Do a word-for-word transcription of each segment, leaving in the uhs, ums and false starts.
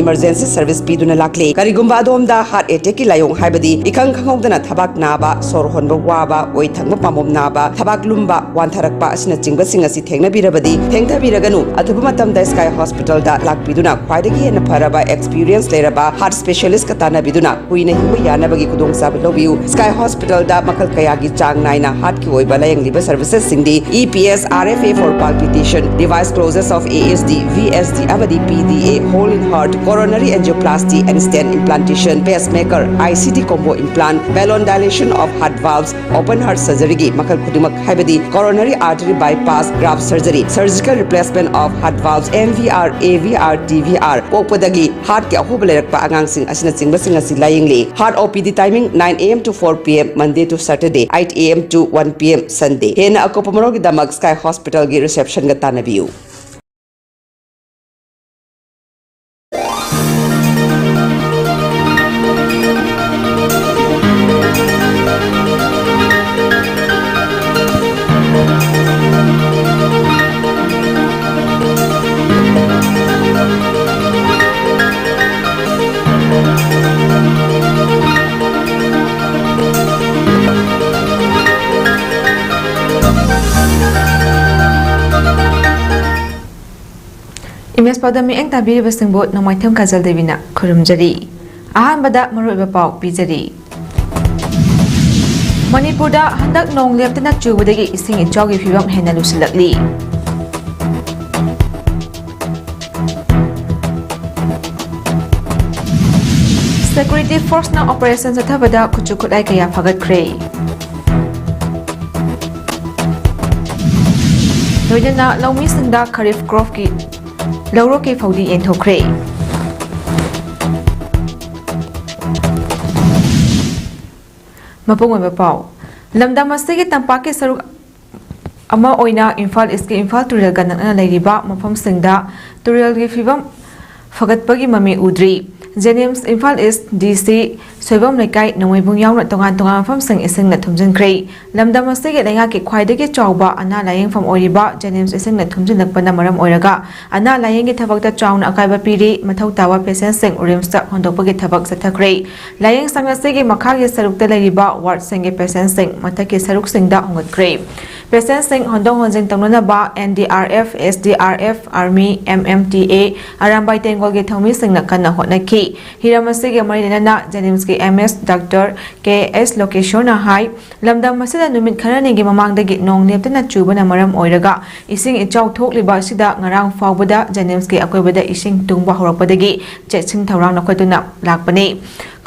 Emergency service ꯄꯤꯗꯨꯅ ꯂꯥꯛꯂꯤ꯫ ꯀꯔꯤꯒꯨꯝꯕ ꯑꯗꯣꯝꯗ heart attackꯀꯤ ꯂꯥꯏꯑꯣꯡ, ꯍꯥꯏꯕꯗꯤ ꯏꯈꯪ ꯈꯪꯍꯧꯗꯅ ꯊꯕꯥꯛ ꯅꯥꯕ, ꯁꯣꯔ ꯍꯣꯟꯕ ꯋꯥꯕ, ꯑꯣꯏ ꯊꯪꯕ ꯄꯥꯝꯕꯣꯝ ꯅꯥꯕ, ꯊꯕꯥꯛ ꯂꯨꯝꯕ, ꯋꯥꯟꯊꯔꯛꯄ ꯑꯁꯤꯅꯆꯤꯡꯕꯁꯤꯡ ꯑꯁꯤ ꯊꯦꯡꯅꯕꯤꯔꯕꯗꯤ, ꯊꯦꯡꯊꯕꯤꯔꯒꯅꯨ꯫ ꯑꯊꯨꯕ ꯃꯇꯝꯗ Sky Hospitalꯗ ꯂꯥꯛꯄꯤꯗꯨꯅ ꯈ꯭ꯋꯥꯏꯗꯒꯤ ꯍꯦꯟꯅ ꯐꯔꯕ experience ꯂꯩꯔꯕ heart specialistꯀ ꯇꯥꯟꯅꯕꯤꯗꯨꯅ ꯀꯨꯏꯅ ꯍꯤꯡꯕ ꯌꯥꯅꯕꯒꯤ ꯈꯨꯗꯣꯡꯆꯥꯕ ꯂꯧꯕꯤꯌꯨ꯫ Sky Hospitalꯗ ꯃꯈꯜ ꯀꯌꯥꯒꯤ ꯆꯥꯡ ꯅꯥꯏꯅ heartꯀꯤ ꯑꯣꯏꯕ ꯂꯥꯌꯦꯡꯂꯤꯕ servicesꯁꯤꯡꯗꯤ E P S, R F A for palpitation, device closures of A S D, V S D ꯑꯃꯗꯤ P D A, whole in heart, coronary angioplasty and stent implantation, pacemaker, I C D combo implant, balloon dilation of heart valves, open heart surgeryꯒꯤ ꯃꯈꯜ ꯈꯨꯗꯤꯡꯃꯛ, ꯍꯥꯏꯕꯗꯤ coronary artery bypass graft surgery, surgical replacement of heart valves, M V R, A V R, T V R, ꯄꯣꯛꯄꯗꯒꯤ heartꯀꯤ ꯑꯍꯣꯕ ꯂꯩꯔꯛꯄ ꯑꯉꯥꯡꯁꯤꯡ ꯑꯁꯤꯅꯆꯤꯡꯕꯁꯤꯡ ꯑꯁꯤ ꯂꯥꯌꯦꯡꯂꯤ꯫ Heart O P D timing nine A M to four P M, Monday to Saturday, eight A M to one P M, Sunday꯫ ꯍꯦꯟꯅ ꯑꯀꯨꯞꯄ ꯃꯔꯣꯜꯒꯤꯗꯃꯛ Sky Hospitalꯒꯤ receptionꯒ ꯇꯥꯟꯅꯕꯤꯌꯨ꯫ Image ꯄꯥꯎꯗꯝ ꯃꯤꯠꯌꯦꯡ ꯇꯥꯕꯤꯔꯤꯕꯁꯤꯡꯕꯨ ꯅꯣꯡꯃꯥꯏꯊꯦꯝ ꯀꯥꯖꯜ ꯗꯦꯕꯤꯅ ꯈꯨꯔꯨꯝꯖꯔꯤ꯫ ꯑꯍꯥꯟꯕꯗ ꯃꯔꯨꯑꯣꯏꯕ ꯄꯥꯎ ꯄꯤꯖꯔꯤ꯫ ꯃꯅꯤꯄꯨꯔꯗ ꯍꯟꯗꯛ ꯅꯣꯡ ꯂꯦꯞꯇꯅ ꯆꯨꯕꯗꯒꯤ ꯏꯁꯤꯡ ꯏꯆꯥꯎꯒꯤ ꯐꯤꯕꯝ ꯍꯦꯟꯅ ꯂꯨꯁꯤꯜꯂꯛꯂꯤ꯫ Security forceꯅ operation ꯆꯠꯊꯕꯗ ꯈꯨꯠꯁꯨ ꯈꯨꯠꯂꯥꯏ ꯀꯌꯥ ꯐꯥꯒꯠꯈ꯭ꯔꯦ꯫ ꯂꯣꯏꯅꯅ ꯂꯧꯃꯤꯁꯤꯡꯗ Kharif cropꯀꯤ ꯂꯧꯔꯣꯛꯀꯤ ꯐꯧꯗꯤ ꯌꯦꯟꯊꯣꯛꯈ꯭ꯔꯦ꯫ ꯃꯄꯨꯡ ꯑꯣꯏꯕ ꯄꯥꯎ꯫ ꯂꯝꯗꯝ ꯑꯁꯤꯒꯤ ꯇꯝꯄꯥꯛꯀꯤ ꯁꯔꯨꯛ ꯑꯃ ꯑꯣꯏꯅ ꯏꯝꯐꯥꯜ ꯏꯁꯀꯤ ꯏꯝꯐꯥꯜ ꯇꯨꯔꯦꯜꯒ ꯅꯛꯅꯅ ꯂꯩꯔꯤꯕ ꯃꯐꯝꯁꯤꯡꯗ ꯇꯨꯔꯦꯜꯒꯤ ꯐꯤꯕꯝ ꯐꯒꯠꯄꯒꯤ ꯃꯃꯤ ꯎꯗ꯭ꯔꯤ꯫ JNIMS ꯏꯝꯐꯥꯜ ꯏꯁ DC ꯁꯣꯏꯕꯝ ꯂꯩꯀꯥꯏ, ꯅꯣꯡꯃꯩꯕꯨꯡ ꯌꯥꯎꯅ ꯇꯣꯉꯥꯟ ꯇꯣꯉꯥꯟꯕ ꯃꯐꯝꯁꯤꯡ ꯏꯁꯤꯡꯅ ꯊꯨꯝꯖꯤꯟꯈ꯭ꯔꯦ꯫ ꯂꯝꯗꯝ ꯑꯁꯤꯒꯤ ꯂꯩꯉꯥꯛꯀꯤ ꯈ꯭ꯋꯥꯏꯗꯒꯤ ꯆꯥꯎꯕ ꯑꯅꯥ ꯂꯥꯌꯦꯡꯐꯝ ꯑꯣꯏꯔꯤꯕ JNIMS ꯏꯁꯤꯡꯅ ꯊꯨꯝꯖꯤꯜꯂꯛꯄꯅ ꯃꯔꯝ ꯑꯣꯏꯔꯒ, ꯑꯅꯥ ꯂꯥꯌꯦꯡꯒꯤ ꯊꯕꯛꯇ ꯆꯥꯎꯅ ꯑꯀꯥꯏꯕ ꯄꯤꯔꯤ꯫ ꯃꯊꯧ ꯇꯥꯕ patientꯁꯤꯡ RIMSꯇ ꯍꯣꯟꯗꯣꯛꯄꯒꯤ ꯊꯕꯛ ꯆꯠꯊꯈ꯭ꯔꯦ꯫ ꯂꯥꯌꯦꯡ ꯁꯪ ꯑꯁꯤꯒꯤ ꯃꯈꯥꯒꯤ ꯁꯔꯨꯛꯇ ꯂꯩꯔꯤꯕ wardꯁꯤꯡꯒꯤ patientꯁꯤꯡ ꯃꯊꯛꯀꯤ ꯁꯔꯨꯛꯁꯤꯡꯗ ꯍꯣꯡꯒꯠꯈ꯭ꯔꯦ꯫ Patientꯁꯤꯡ ꯍꯣꯟꯗꯣꯛ ꯍꯣꯟꯖꯤꯟ ꯇꯧꯅꯅꯕ NDRF, SDRF, Army, MMTA, Arambai ꯇꯦꯡꯒꯣꯜꯒꯤ ꯊꯧꯃꯤꯁꯤꯡꯅ ꯀꯟꯅ ꯍꯣꯠꯅꯈꯤ꯫ ꯍꯤꯔꯝ ꯑꯁꯤꯒ ꯃꯔꯤ ꯂꯩꯅꯅ JNIMSꯀꯤ MS Doctor K S ꯂꯣꯀꯦꯁꯣꯔꯅ ꯍꯥꯏ, ꯂꯝꯗꯝ ꯑꯁꯤꯗ ꯅꯨꯃꯤꯠ ꯈꯔꯅꯤꯒꯤ ꯃꯃꯥꯡꯗꯒꯤ ꯅꯣꯡ ꯂꯦꯞꯇꯅ ꯆꯨꯕꯅ ꯃꯔꯝ ꯑꯣꯏꯔꯒ ꯏꯁꯤꯡ ꯏꯆꯥꯎ ꯊꯣꯛꯂꯤꯕ ꯑꯁꯤꯗ ꯉꯔꯥꯡ ꯐꯥꯎꯕꯗ JNIMSꯀꯤ ꯑꯀꯣꯏꯕꯗ ꯏꯁꯤꯡ ꯇꯨꯡꯕ ꯍꯧꯔꯛꯄꯗꯒꯤ ꯆꯦꯛꯁꯤꯟ ꯊꯧꯔꯥꯡ ꯂꯧꯈꯠꯇꯨꯅ ꯂꯥꯛꯄꯅꯤ꯫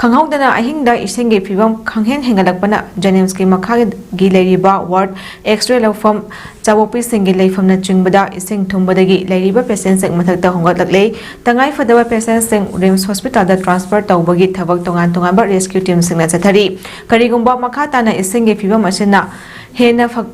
ꯈꯪꯍꯧꯗꯅ ꯑꯍꯤꯡꯗ ꯏꯁꯤꯡꯒꯤ ꯐꯤꯕꯝ ꯈꯪꯍꯦꯟ ꯍꯦꯟꯒꯠꯂꯛꯄꯅ JNIMSꯀꯤ ꯃꯈꯥꯒꯤ ꯂꯩꯔꯤꯕ ward, X-ray ꯂꯧꯐꯝ, ꯆꯥꯕꯣꯛꯄꯤꯁꯤꯡꯒꯤ ꯂꯩꯐꯝꯅꯆꯤꯡꯕꯗ ꯏꯁꯤꯡ ꯊꯨꯝꯕꯗꯒꯤ ꯂꯩꯔꯤꯕ patientꯁꯤꯡ ꯃꯊꯛꯇ ꯍꯣꯡꯒꯠꯂꯛꯂꯦ꯫ ꯇꯉꯥꯏ ꯐꯗꯕ patientꯁꯤꯡ RIMS hospitalꯗ transfer ꯇꯧꯕꯒꯤ ꯊꯕꯛ ꯇꯣꯉꯥꯟ ꯇꯣꯉꯥꯟꯕ rescue teamꯁꯤꯡꯅ ꯆꯠꯊꯔꯤ꯫ ꯀꯔꯤꯒꯨꯝꯕ ꯃꯈꯥ ꯇꯥꯅ ꯏꯁꯤꯡꯒꯤ ꯐꯤꯕꯝ ꯑꯁꯤꯅ ꯍꯦꯟꯅ ꯐ-,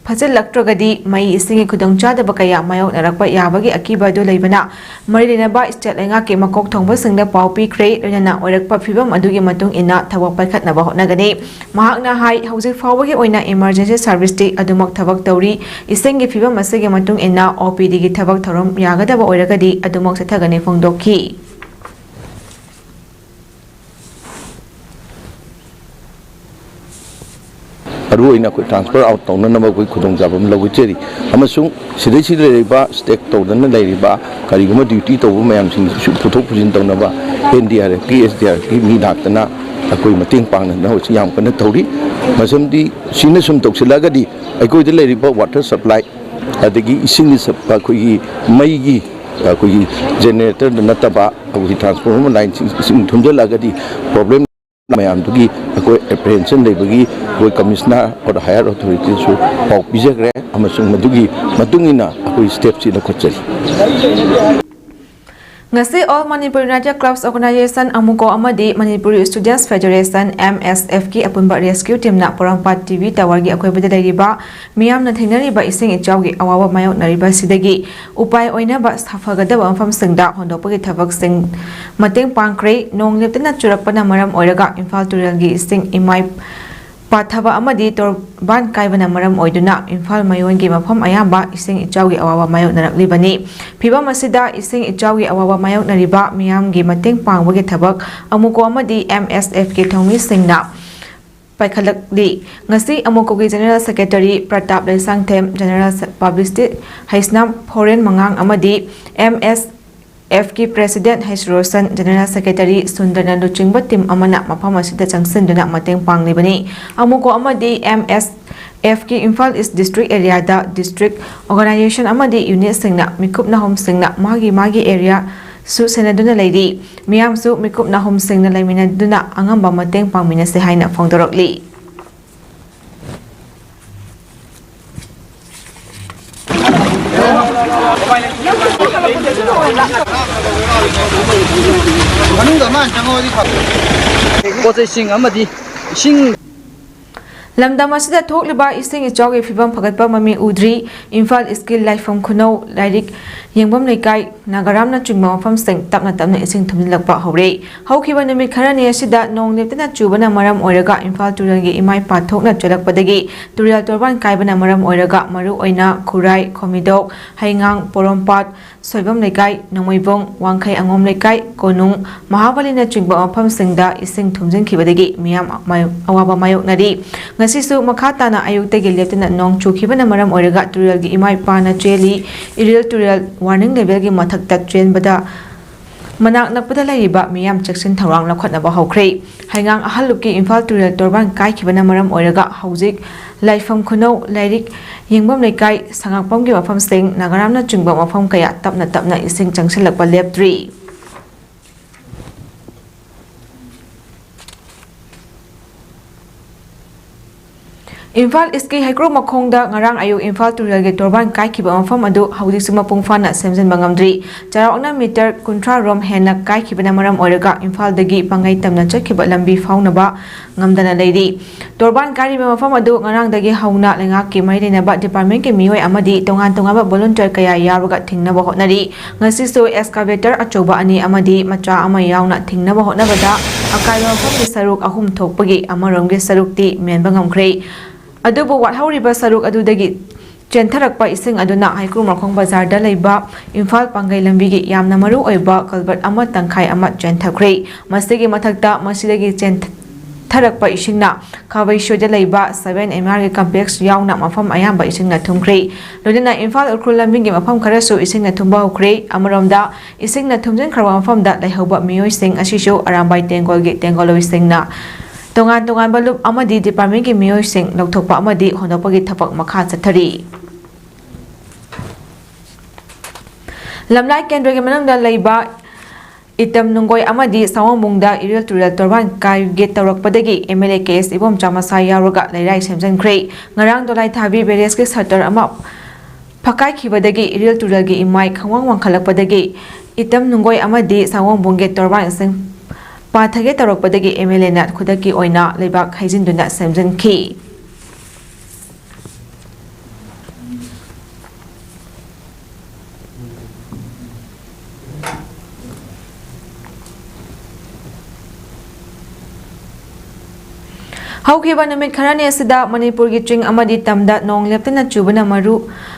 ꯐꯖꯤꯜꯂꯛꯇ꯭ꯔꯒꯗꯤ ꯃꯩ ꯏꯁꯤꯡꯒꯤ ꯈꯨꯗꯣꯡꯆꯥꯗꯕ ꯀꯌꯥ ꯃꯥꯌꯣꯛꯅꯔꯛꯄ ꯌꯥꯕꯒꯤ ꯑꯀꯤꯕ ꯑꯗꯨ ꯂꯩꯕꯅ ꯃꯔꯤ ꯂꯩꯅꯕ state ꯂꯩꯉꯥꯛꯀꯤ ꯃꯀꯣꯛ ꯊꯣꯡꯕꯁꯤꯡꯗ ꯄꯥꯎ ꯄꯤꯈ꯭ꯔꯦ꯫ ꯂꯣꯏꯅꯅ ꯑꯣꯏꯔꯛꯄ ꯐꯤꯕꯝ ꯑꯗꯨꯒꯤ ꯃꯇꯨꯡ ꯏꯟꯅ ꯊꯕꯛ ꯄꯥꯏꯈꯠꯅꯕ ꯍꯣꯠꯅꯒꯅꯤ꯫ ꯃꯍꯥꯛꯅ ꯍꯥꯏ, ꯍꯧꯖꯤꯛ ꯐꯥꯎꯕꯒꯤ ꯑꯣꯏꯅ emergency serviceꯇꯤ ꯑꯗꯨꯃꯛ ꯊꯕꯛ ꯇꯧꯔꯤ꯫ ꯏꯁꯤꯡꯒꯤ ꯐꯤꯕꯝ ꯑꯁꯤꯒꯤ ꯃꯇꯨꯡ ꯏꯟꯅ OPDꯒꯤ ꯊꯕꯛ ꯊꯧꯔꯝ ꯌꯥꯒꯗꯕ ꯑꯣꯏꯔꯒꯗꯤ ꯑꯗꯨꯃꯛ ꯆꯠꯊꯒꯅꯤ ꯐꯣꯡꯗꯣꯛꯈꯤ꯫ ꯃꯔꯨ ꯑꯣꯏꯅ ꯑꯩꯈꯣꯏ transfer out ꯇꯧꯅꯅꯕ ꯑꯩꯈꯣꯏ ꯈꯨꯗꯣꯡꯆꯥꯕ ꯑꯃ ꯂꯧꯖꯔꯤ꯫ ꯑꯃꯁꯨꯡ ꯁꯤꯗꯩꯁꯤꯗ ꯂꯩꯔꯤꯕ stake ꯇꯧꯗꯅ ꯂꯩꯔꯤꯕ ꯀꯔꯤꯒꯨꯝꯕ duty ꯇꯧꯕ ꯃꯌꯥꯝꯁꯤꯡꯁꯤꯁꯨ ꯄꯨꯊꯣꯛ ꯄꯨꯁꯤꯟ ꯇꯧꯅꯕ NDRFꯀꯤ, SDRFꯀꯤ ꯃꯤ ꯂꯥꯛꯇꯅ ꯑꯩꯈꯣꯏ ꯃꯇꯦꯡ ꯄꯥꯡꯅꯗꯅ ꯍꯧꯖꯤꯛ ꯌꯥꯝ ꯀꯟꯅ ꯇꯧꯔꯤ꯫ ꯃꯁꯤꯃꯗꯤ ꯁꯤꯅ ꯁꯨꯝ ꯇꯧꯁꯤꯜꯂꯛꯑꯒꯗꯤ ꯑꯩꯈꯣꯏꯗ ꯂꯩꯔꯤꯕ water supply, ꯑꯗꯒꯤ ꯏꯁꯤꯡꯒꯤ ꯁꯞ-, ꯑꯩꯈꯣꯏꯒꯤ ꯃꯩꯒꯤ, ꯑꯩꯈꯣꯏꯒꯤ generatorꯗ ꯅꯠꯇꯕ ꯑꯩꯈꯣꯏꯒꯤ transformer lineꯁꯤꯡ ꯏꯁꯤꯡ ꯊꯨꯝꯖꯤꯜꯂꯛꯑꯒꯗꯤ problem ꯃꯌꯥꯝꯗꯨꯒꯤ ꯑꯩꯈꯣꯏ apprehension ꯂꯩꯕꯒꯤ ꯑꯩꯈꯣꯏ commissioner or higher authorityꯁꯨ ꯄꯥꯎ ꯄꯤꯖꯈ꯭ꯔꯦ, ꯑꯃꯁꯨꯡ ꯃꯗꯨꯒꯤ ꯃꯇꯨꯡ ꯏꯟꯅ ꯑꯩꯈꯣꯏ stepꯁꯤ ꯂꯧꯈꯠꯆꯔꯤ꯫ ꯉꯁꯤ All Manipur United Clubs Organization, ꯑꯃꯨꯀꯣ, ꯑꯃꯗꯤ Manipur Students Federation, M S F ꯀꯤ ꯑꯄꯨꯟꯕ rescue teamꯅ ꯄꯣꯔꯣꯝꯄꯥꯠ T V towerꯒꯤ ꯑꯀꯣꯏꯕꯗ ꯂꯩꯔꯤꯕ ꯃꯤꯌꯥꯝꯅ ꯊꯦꯡꯅꯔꯤꯕ ꯏꯁꯤꯡ ꯏꯆꯥꯎꯒꯤ ꯑꯋꯥꯕ ꯃꯥꯌꯣꯛꯅꯔꯤꯕ ꯑꯁꯤꯗꯒꯤ ꯎꯄꯥꯏ ꯑꯣꯏꯅꯕ ꯁꯥꯐꯒꯗꯕ ꯃꯐꯝꯁꯤꯡꯗ ꯍꯣꯟꯗꯣꯛꯄꯒꯤ ꯊꯕꯛꯁꯤꯡ ꯃꯇꯦꯡ ꯄꯥꯡꯈ꯭ꯔꯦ꯫ ꯅꯣꯡ ꯂꯦꯞꯇꯅ ꯆꯨꯔꯛꯄꯅ ꯃꯔꯝ ꯑꯣꯏꯔꯒ ꯏꯝꯐꯥꯜ ꯇꯨꯔꯦꯜꯒꯤ ꯏꯁꯤꯡ ꯏꯃꯥꯏ ꯄꯥꯊꯕ ꯑꯃꯗꯤ ꯇꯣꯔꯕꯥꯟ ꯀꯥꯏꯕꯅ ꯃꯔꯝ ꯑꯣꯏꯗꯨꯅ ꯏꯝꯐꯥꯜ ꯃꯌꯣꯟꯒꯤ ꯃꯐꯝ ꯑꯌꯥꯝꯕ ꯏꯁꯤꯡ ꯏꯆꯥꯎꯒꯤ ꯑꯋꯥꯕ ꯃꯥꯌꯣꯛꯅꯔꯛꯂꯤꯕꯅꯤ꯫ ꯐꯤꯚꯝ ꯑꯁꯤꯗ ꯏꯁꯤꯡ ꯏꯆꯥꯎꯒꯤ ꯑꯋꯥꯕ ꯃꯥꯌꯣꯛꯅꯔꯤꯕ ꯃꯤꯌꯥꯝꯒꯤ ꯃꯇꯦꯡ ꯄꯥꯡꯕꯒꯤ ꯊꯕꯛ ꯑꯃꯨꯀꯣ ꯑꯃꯗꯤ M S F ꯀꯤ ꯊꯧꯃꯤꯁꯤꯡꯅ ꯄꯥꯏꯈꯠꯂꯛꯂꯤ꯫ ꯉꯁꯤ ꯑꯃꯨꯀꯣꯒꯤ General Secretary Pratap Leishangthem, General Publicist Heisnam Foren ꯃꯉꯥꯡ ꯑꯃꯗꯤ M S F ꯀꯤ President ꯍꯩꯁ ꯔꯣꯁꯟ, General Secretary ꯁꯨꯟꯗꯔꯅ ꯂꯨꯆꯤꯡꯕ team ꯑꯃꯅ ꯃꯐꯝ ꯑꯁꯤꯗ ꯆꯪꯁꯤꯟꯗꯨꯅ ꯃꯇꯦꯡ ꯄꯥꯡꯂꯤꯕꯅꯤ꯫ ꯑꯃꯨꯀꯣ ꯑꯃꯗꯤ M S F ꯀꯤ ꯏꯝꯐꯥꯜ East District area ꯗ district organization ꯑꯃꯗꯤ unit ꯁꯤꯡꯅ ꯃꯤꯀꯨꯞ ꯅꯍꯨꯝꯁꯤꯡꯅ ꯃꯥꯒꯤ ꯃꯥꯒꯤ area ꯁꯨ ꯁꯦꯟꯅꯗꯨꯅ ꯂꯩꯔꯤ꯫ ꯃꯤꯌꯥꯝꯁꯨ ꯃꯤꯀꯨꯞ ꯅꯍꯨꯝꯁꯤꯡꯅ ꯂꯩꯃꯤꯟꯅꯗꯨꯅ ꯑꯉꯝꯕ ꯃꯇꯦꯡ ꯄꯥꯡꯃꯤꯟꯅꯁꯤ ꯍꯥꯏꯅ ꯐꯣꯡꯗꯣꯔꯛꯂꯤ꯫ ꯃꯅꯨꯡꯗ ꯃꯥꯅ ꯆꯪꯉꯛꯑꯗꯤ ꯐꯕ꯫ ꯄꯣꯠ ꯆꯩꯁꯤꯡ ꯑꯃꯗꯤ ꯏꯁꯤꯡ꯫ ꯂꯝꯗꯝ ꯑꯁꯤꯗ ꯊꯣꯛꯂꯤꯕ ꯏꯁꯤꯡ ꯏꯆꯥꯎꯒꯤ ꯐꯤꯕꯝ ꯐꯒꯠꯄ ꯃꯃꯤ ꯎꯗ꯭ꯔꯤ꯫ ꯏꯝꯐꯥꯜ East ꯀꯤ ꯂꯥꯏꯐꯝ ꯈꯨꯅꯧ, ꯂꯥꯏꯔꯤꯛ ꯌꯦꯡꯐꯝ ꯂꯩꯀꯥꯏ, ꯅꯥꯒꯥꯔꯥꯝꯅꯆꯤꯡꯕ ꯃꯐꯝꯁꯤꯡ ꯇꯞꯅ ꯇꯞꯅ ꯏꯁꯤꯡ ꯊꯨꯝꯖꯤꯜꯂꯛꯄ ꯍꯧꯔꯦ꯫ ꯍꯧꯈꯤꯕ ꯅꯨꯃꯤꯠ ꯈꯔꯅꯤ ꯑꯁꯤꯗ ꯅꯣꯡ ꯂꯦꯞꯇꯅ ꯆꯨꯕꯅ ꯃꯔꯝ ꯑꯣꯏꯔꯒ ꯏꯝꯐꯥꯜ ꯇꯨꯔꯦꯜꯒꯤ ꯏꯃꯥꯏ ꯄꯥꯊꯣꯛꯅ ꯆꯦꯜꯂꯛꯄꯗꯒꯤ ꯇꯨꯔꯦꯜ ꯇꯣꯔꯕꯥꯟ ꯀꯥꯏꯕꯅ ꯃꯔꯝ ꯑꯣꯏꯔꯒ ꯃꯔꯨꯑꯣꯏꯅ ꯈꯨꯔꯥꯏ, ꯈꯣꯃꯤꯗꯧ, ꯍꯩꯉꯥꯡ, ꯄꯣꯔꯣꯝꯄꯥꯠ, ꯁꯣꯏꯕꯝ ꯂꯩꯀꯥꯏ, ꯅꯣꯡꯃꯩꯕꯨꯡ, ꯋꯥꯡꯈꯩ ꯑꯉꯣꯝ ꯂꯩꯀꯥꯏ, ꯀꯣꯅꯨꯡ, ꯃꯍꯥꯕꯂꯤꯅꯆꯤꯡꯕ ꯃꯐꯝꯁꯤꯡꯗ ꯏꯁꯤꯡ ꯊꯨꯝꯖꯤꯟꯈꯤꯕꯗꯒꯤ ꯃꯤꯌꯥꯝ ꯃꯥꯌꯣꯛ-, ꯑꯋꯥꯕ ꯃꯥꯌꯣꯛꯅꯔꯤ꯫ ꯉꯁꯤꯁꯨ ꯃꯈꯥ ꯇꯥꯅ ꯑꯌꯨꯛꯇꯒꯤ ꯂꯦꯞꯇꯅ ꯅꯣꯡ ꯆꯨꯈꯤꯕꯅ ꯃꯔꯝ ꯑꯣꯏꯔꯒ ꯇꯨꯔꯦꯜꯒꯤ ꯏꯃꯥ ꯏꯄꯥꯅ ꯆꯦꯜꯂꯤ꯫ ꯏꯔꯤꯜ ꯇꯨꯔꯦꯜ warning level ꯒꯤ ꯃꯊꯛꯇ ꯆꯦꯟꯕꯗ ꯃꯅꯥꯛ ꯅꯛꯄꯗ ꯂꯩꯔꯤꯕ ꯃꯤꯌꯥꯝ ꯆꯦꯛꯁꯤꯟ ꯊꯧꯔꯥꯡ ꯂꯧꯈꯠꯅꯕ ꯍꯧꯈ꯭ꯔꯦ꯫ ꯍꯩꯉꯥꯡ ꯑꯍꯜꯂꯨꯞꯀꯤ ꯏꯝꯐꯥꯜ ꯇꯨꯔꯦꯜ ꯇꯣꯔꯕꯥꯟ ꯀꯥꯏꯈꯤꯕꯅ ꯃꯔꯝ ꯑꯣꯏꯔꯒ ꯍꯧꯖꯤꯛ ꯂꯥꯏꯐꯝ ꯈꯨꯅꯧ, ꯂꯥꯏꯔꯤꯛ ꯌꯦꯡꯐꯝ ꯂꯩꯀꯥꯏ, ꯁꯉꯥꯛꯄꯝꯒꯤ ꯃꯐꯝꯁꯤꯡ, ꯅꯥꯒꯥꯔꯥꯝꯅꯆꯤꯡꯕ ꯃꯐꯝ ꯀꯌꯥ ꯇꯞꯅ ꯇꯞꯅ ꯏꯁꯤꯡ ꯆꯪꯁꯤꯜꯂꯛꯄ ꯂꯦꯞꯇ꯭ꯔꯤ꯫ ꯏꯝꯐꯥꯜ ꯏꯁꯀꯤ ꯍꯩꯀ꯭ꯔꯨ ꯃꯈꯣꯡꯗ ꯉꯔꯥꯡ ꯑꯌꯨꯛ ꯏꯝꯐꯥꯜ ꯇꯨꯔꯦꯜꯒꯤ ꯇꯣꯔꯕꯥꯟ ꯀꯥꯏꯈꯤꯕ ꯃꯐꯝ ꯑꯗꯨ ꯍꯧꯖꯤꯛꯁꯨ ꯃꯄꯨꯡ ꯐꯥꯅ ꯁꯦꯝꯖꯤꯟꯕ ꯉꯝꯗ꯭ꯔꯤ꯫ ꯆꯥꯎꯔꯥꯛꯅ ꯃꯤꯇꯔ ꯀꯨꯟꯊ꯭ꯔꯥ ꯔꯣꯝ ꯍꯦꯟꯅ ꯀꯥꯏꯈꯤꯕꯅ ꯃꯔꯝ ꯑꯣꯏꯔꯒ ꯏꯝꯐꯥꯜꯗꯒꯤ ꯄꯥꯡꯒꯩ ꯇꯝꯅ ꯆꯠꯈꯤꯕ ꯂꯝꯕꯤ ꯐꯥꯎꯅꯕ ꯉꯝꯗꯅ ꯂꯩꯔꯤ꯫ ꯇꯣꯔꯕꯥꯟ ꯀꯥꯏꯔꯤꯕ ꯃꯐꯝ ꯑꯗꯨ ꯉꯔꯥꯡꯗꯒꯤ ꯍꯧꯅ ꯂꯩꯉꯥꯛꯀꯤ ꯃꯔꯤ ꯂꯩꯅꯕ ꯗꯤꯄꯥꯔꯠꯃꯦꯟꯠꯀꯤ ꯃꯤꯑꯣꯏ ꯑꯃꯗꯤ ꯇꯣꯉꯥꯟ ꯇꯣꯉꯥꯟꯕ ꯚꯣꯂꯨꯟꯇꯤꯌꯔ ꯀꯌꯥ ꯌꯥꯎꯔꯒ ꯊꯤꯡꯅꯕ ꯍꯣꯠꯅꯔꯤ꯫ ꯉꯁꯤꯁꯨ ꯑꯦꯛꯁꯀꯥꯚꯦꯇꯔ ꯑꯆꯧꯕ ꯑꯅꯤ ꯑꯃꯗꯤ ꯃꯆꯥ ꯑꯃ ꯌꯥꯎꯅ ꯊꯤꯡꯅꯕ ꯍꯣꯠꯅꯕꯗ ꯑꯀꯥꯏꯕ ꯃꯐꯝꯒꯤ ꯁꯔꯨꯛ ꯑꯍꯨꯝ ꯊꯣꯛꯄꯒꯤ ꯑꯃꯔꯣꯝꯒꯤ ꯁꯔꯨꯛꯇꯤ ꯃꯦꯟꯕ ꯉꯝꯈ꯭ꯔꯦ꯫ ꯑꯗꯨꯕꯨ ꯋꯥꯠꯍꯧꯔꯤꯕ ꯁꯔꯨꯛ ꯑꯗꯨꯗꯒꯤ ꯆꯦꯟꯊꯔꯛꯄ ꯏꯁꯤꯡ ꯑꯗꯨꯅ ꯍꯩꯀ꯭ꯔꯨ ꯃꯈꯣꯡ ꯕꯖꯥꯔꯗ ꯂꯩꯕ ꯏꯝꯐꯥꯜ ꯄꯥꯡꯒꯩ ꯂꯝꯕꯤꯒꯤ ꯌꯥꯝꯅ ꯃꯔꯨ ꯑꯣꯏꯕ ꯀꯜꯚꯔꯠ ꯑꯃ ꯇꯪꯈꯥꯏ ꯑꯃ ꯆꯦꯟꯊꯈ꯭ꯔꯦ꯫ ꯃꯁꯤꯒꯤ ꯃꯊꯛꯇ ꯃꯁꯤꯗꯒꯤ ꯆꯦꯟꯊꯔꯛꯄ ꯏꯁꯤꯡꯅ ꯈꯥꯕꯩꯁꯣꯏꯗ ꯂꯩꯕ ꯁꯚꯦꯟ ꯑꯦꯝ ꯑꯥꯔꯒꯤ ꯀꯝꯄ꯭ꯂꯦꯛꯁ ꯌꯥꯎꯅ ꯃꯐꯝ ꯑꯌꯥꯝꯕ ꯏꯁꯤꯡꯅ ꯊꯨꯝꯈ꯭ꯔꯦ꯫ ꯂꯣꯏꯅꯅ ꯏꯝꯐꯥꯜ ꯎꯈ꯭ꯔꯨꯜ ꯂꯝꯕꯤꯒꯤ ꯃꯐꯝ ꯈꯔꯁꯨ ꯏꯁꯤꯡꯅ ꯊꯨꯝꯕ ꯍꯧꯈ꯭ꯔꯦ꯫ ꯑꯃꯔꯣꯝꯗ, ꯏꯁꯤꯡꯅ ꯊꯨꯝꯖꯤꯟꯈ꯭ꯔꯕ ꯃꯐꯝꯗ ꯂꯩꯍꯧꯕ ꯃꯤꯑꯣꯏꯁꯤꯡ ꯑꯁꯤꯁꯨ ꯑꯔꯥꯝꯕꯥꯏ ꯇꯦꯡꯒꯣꯜꯒꯤ ꯇꯦꯡꯒꯣꯜꯂꯣꯏꯁꯤꯡꯅ ꯇꯣꯉꯥꯟ ꯇꯣꯉꯥꯟꯕ ꯂꯨꯞ ꯑꯃꯗꯤ ꯗꯤꯄꯥꯔꯠꯃꯦꯟꯠꯀꯤ ꯃꯤꯑꯣꯏꯁꯤꯡ ꯂꯧꯊꯣꯛꯄ ꯑꯃꯗꯤ ꯍꯣꯟꯗꯣꯛꯄꯒꯤ ꯊꯕꯛ ꯃꯈꯥ ꯆꯠꯊꯔꯤ꯫ ꯂꯝꯂꯥꯏ ꯀꯦꯟꯗ꯭ꯔꯒꯤ ꯃꯅꯨꯡꯗ ꯂꯩꯕ ꯏꯇꯝ ꯅꯨꯡꯒꯣꯏ ꯑꯃꯗꯤ ꯁꯑꯣꯝꯕꯨꯡꯗ ꯏꯔꯤꯜ ꯇꯨꯔꯦꯜ ꯇꯣꯔꯕꯥꯟ ꯀꯥꯏꯒꯦ ꯇꯧꯔꯛꯄꯗꯒꯤ ꯑꯦꯝ ꯑꯦꯜ ꯑꯦ ꯀꯦ ꯑꯦꯁ ꯏꯕꯣꯝꯆꯥ ꯃꯁꯥ ꯌꯥꯎꯔꯒ ꯂꯩꯔꯥꯏ ꯁꯦꯝꯖꯤꯟꯈ꯭ꯔꯦ꯫ ꯉꯔꯥꯡ ꯗꯣꯂꯥꯏꯊꯥꯕꯤ ꯕꯦꯔꯦꯖꯀꯤ ꯁꯇꯔ ꯑꯃ ꯐꯛꯀꯥꯏꯈꯤꯕꯗꯒꯤ ꯏꯔꯤꯜ ꯇꯨꯔꯦꯜꯒꯤ ꯏꯃꯥꯏ ꯈꯪꯋꯥꯡ ꯋꯥꯡꯈꯠꯂꯛꯄꯗꯒꯤ ꯏꯇꯝ ꯅꯨꯡꯒꯣꯏ ꯑꯃꯗꯤ ꯁꯑꯣꯝꯕꯨꯡꯒꯤ ꯇꯣꯔꯕꯥꯟꯁꯤꯡ ꯄꯥꯊꯒꯦ ꯇꯧꯔꯛꯄꯗꯒꯤ ꯑꯦꯝ ꯑꯦꯜ ꯑꯦꯅ ꯈꯨꯗꯛꯀꯤ ꯑꯣꯏꯅ ꯂꯩꯕꯥꯛ ꯍꯩꯖꯤꯟꯗꯨꯅ ꯁꯦꯝꯖꯤꯟꯈꯤ꯫ ꯍꯧꯈꯤꯕ ꯅꯨꯃꯤꯠ ꯈꯔꯅꯤ ꯑꯁꯤꯗ ꯃꯅꯤꯄꯨꯔꯒꯤ ꯆꯤꯡ ꯑꯃꯗꯤ ꯇꯝꯗ ꯅꯣꯡ ꯂꯦꯞꯇꯅ ꯆꯨꯕꯅ ꯃꯔꯨ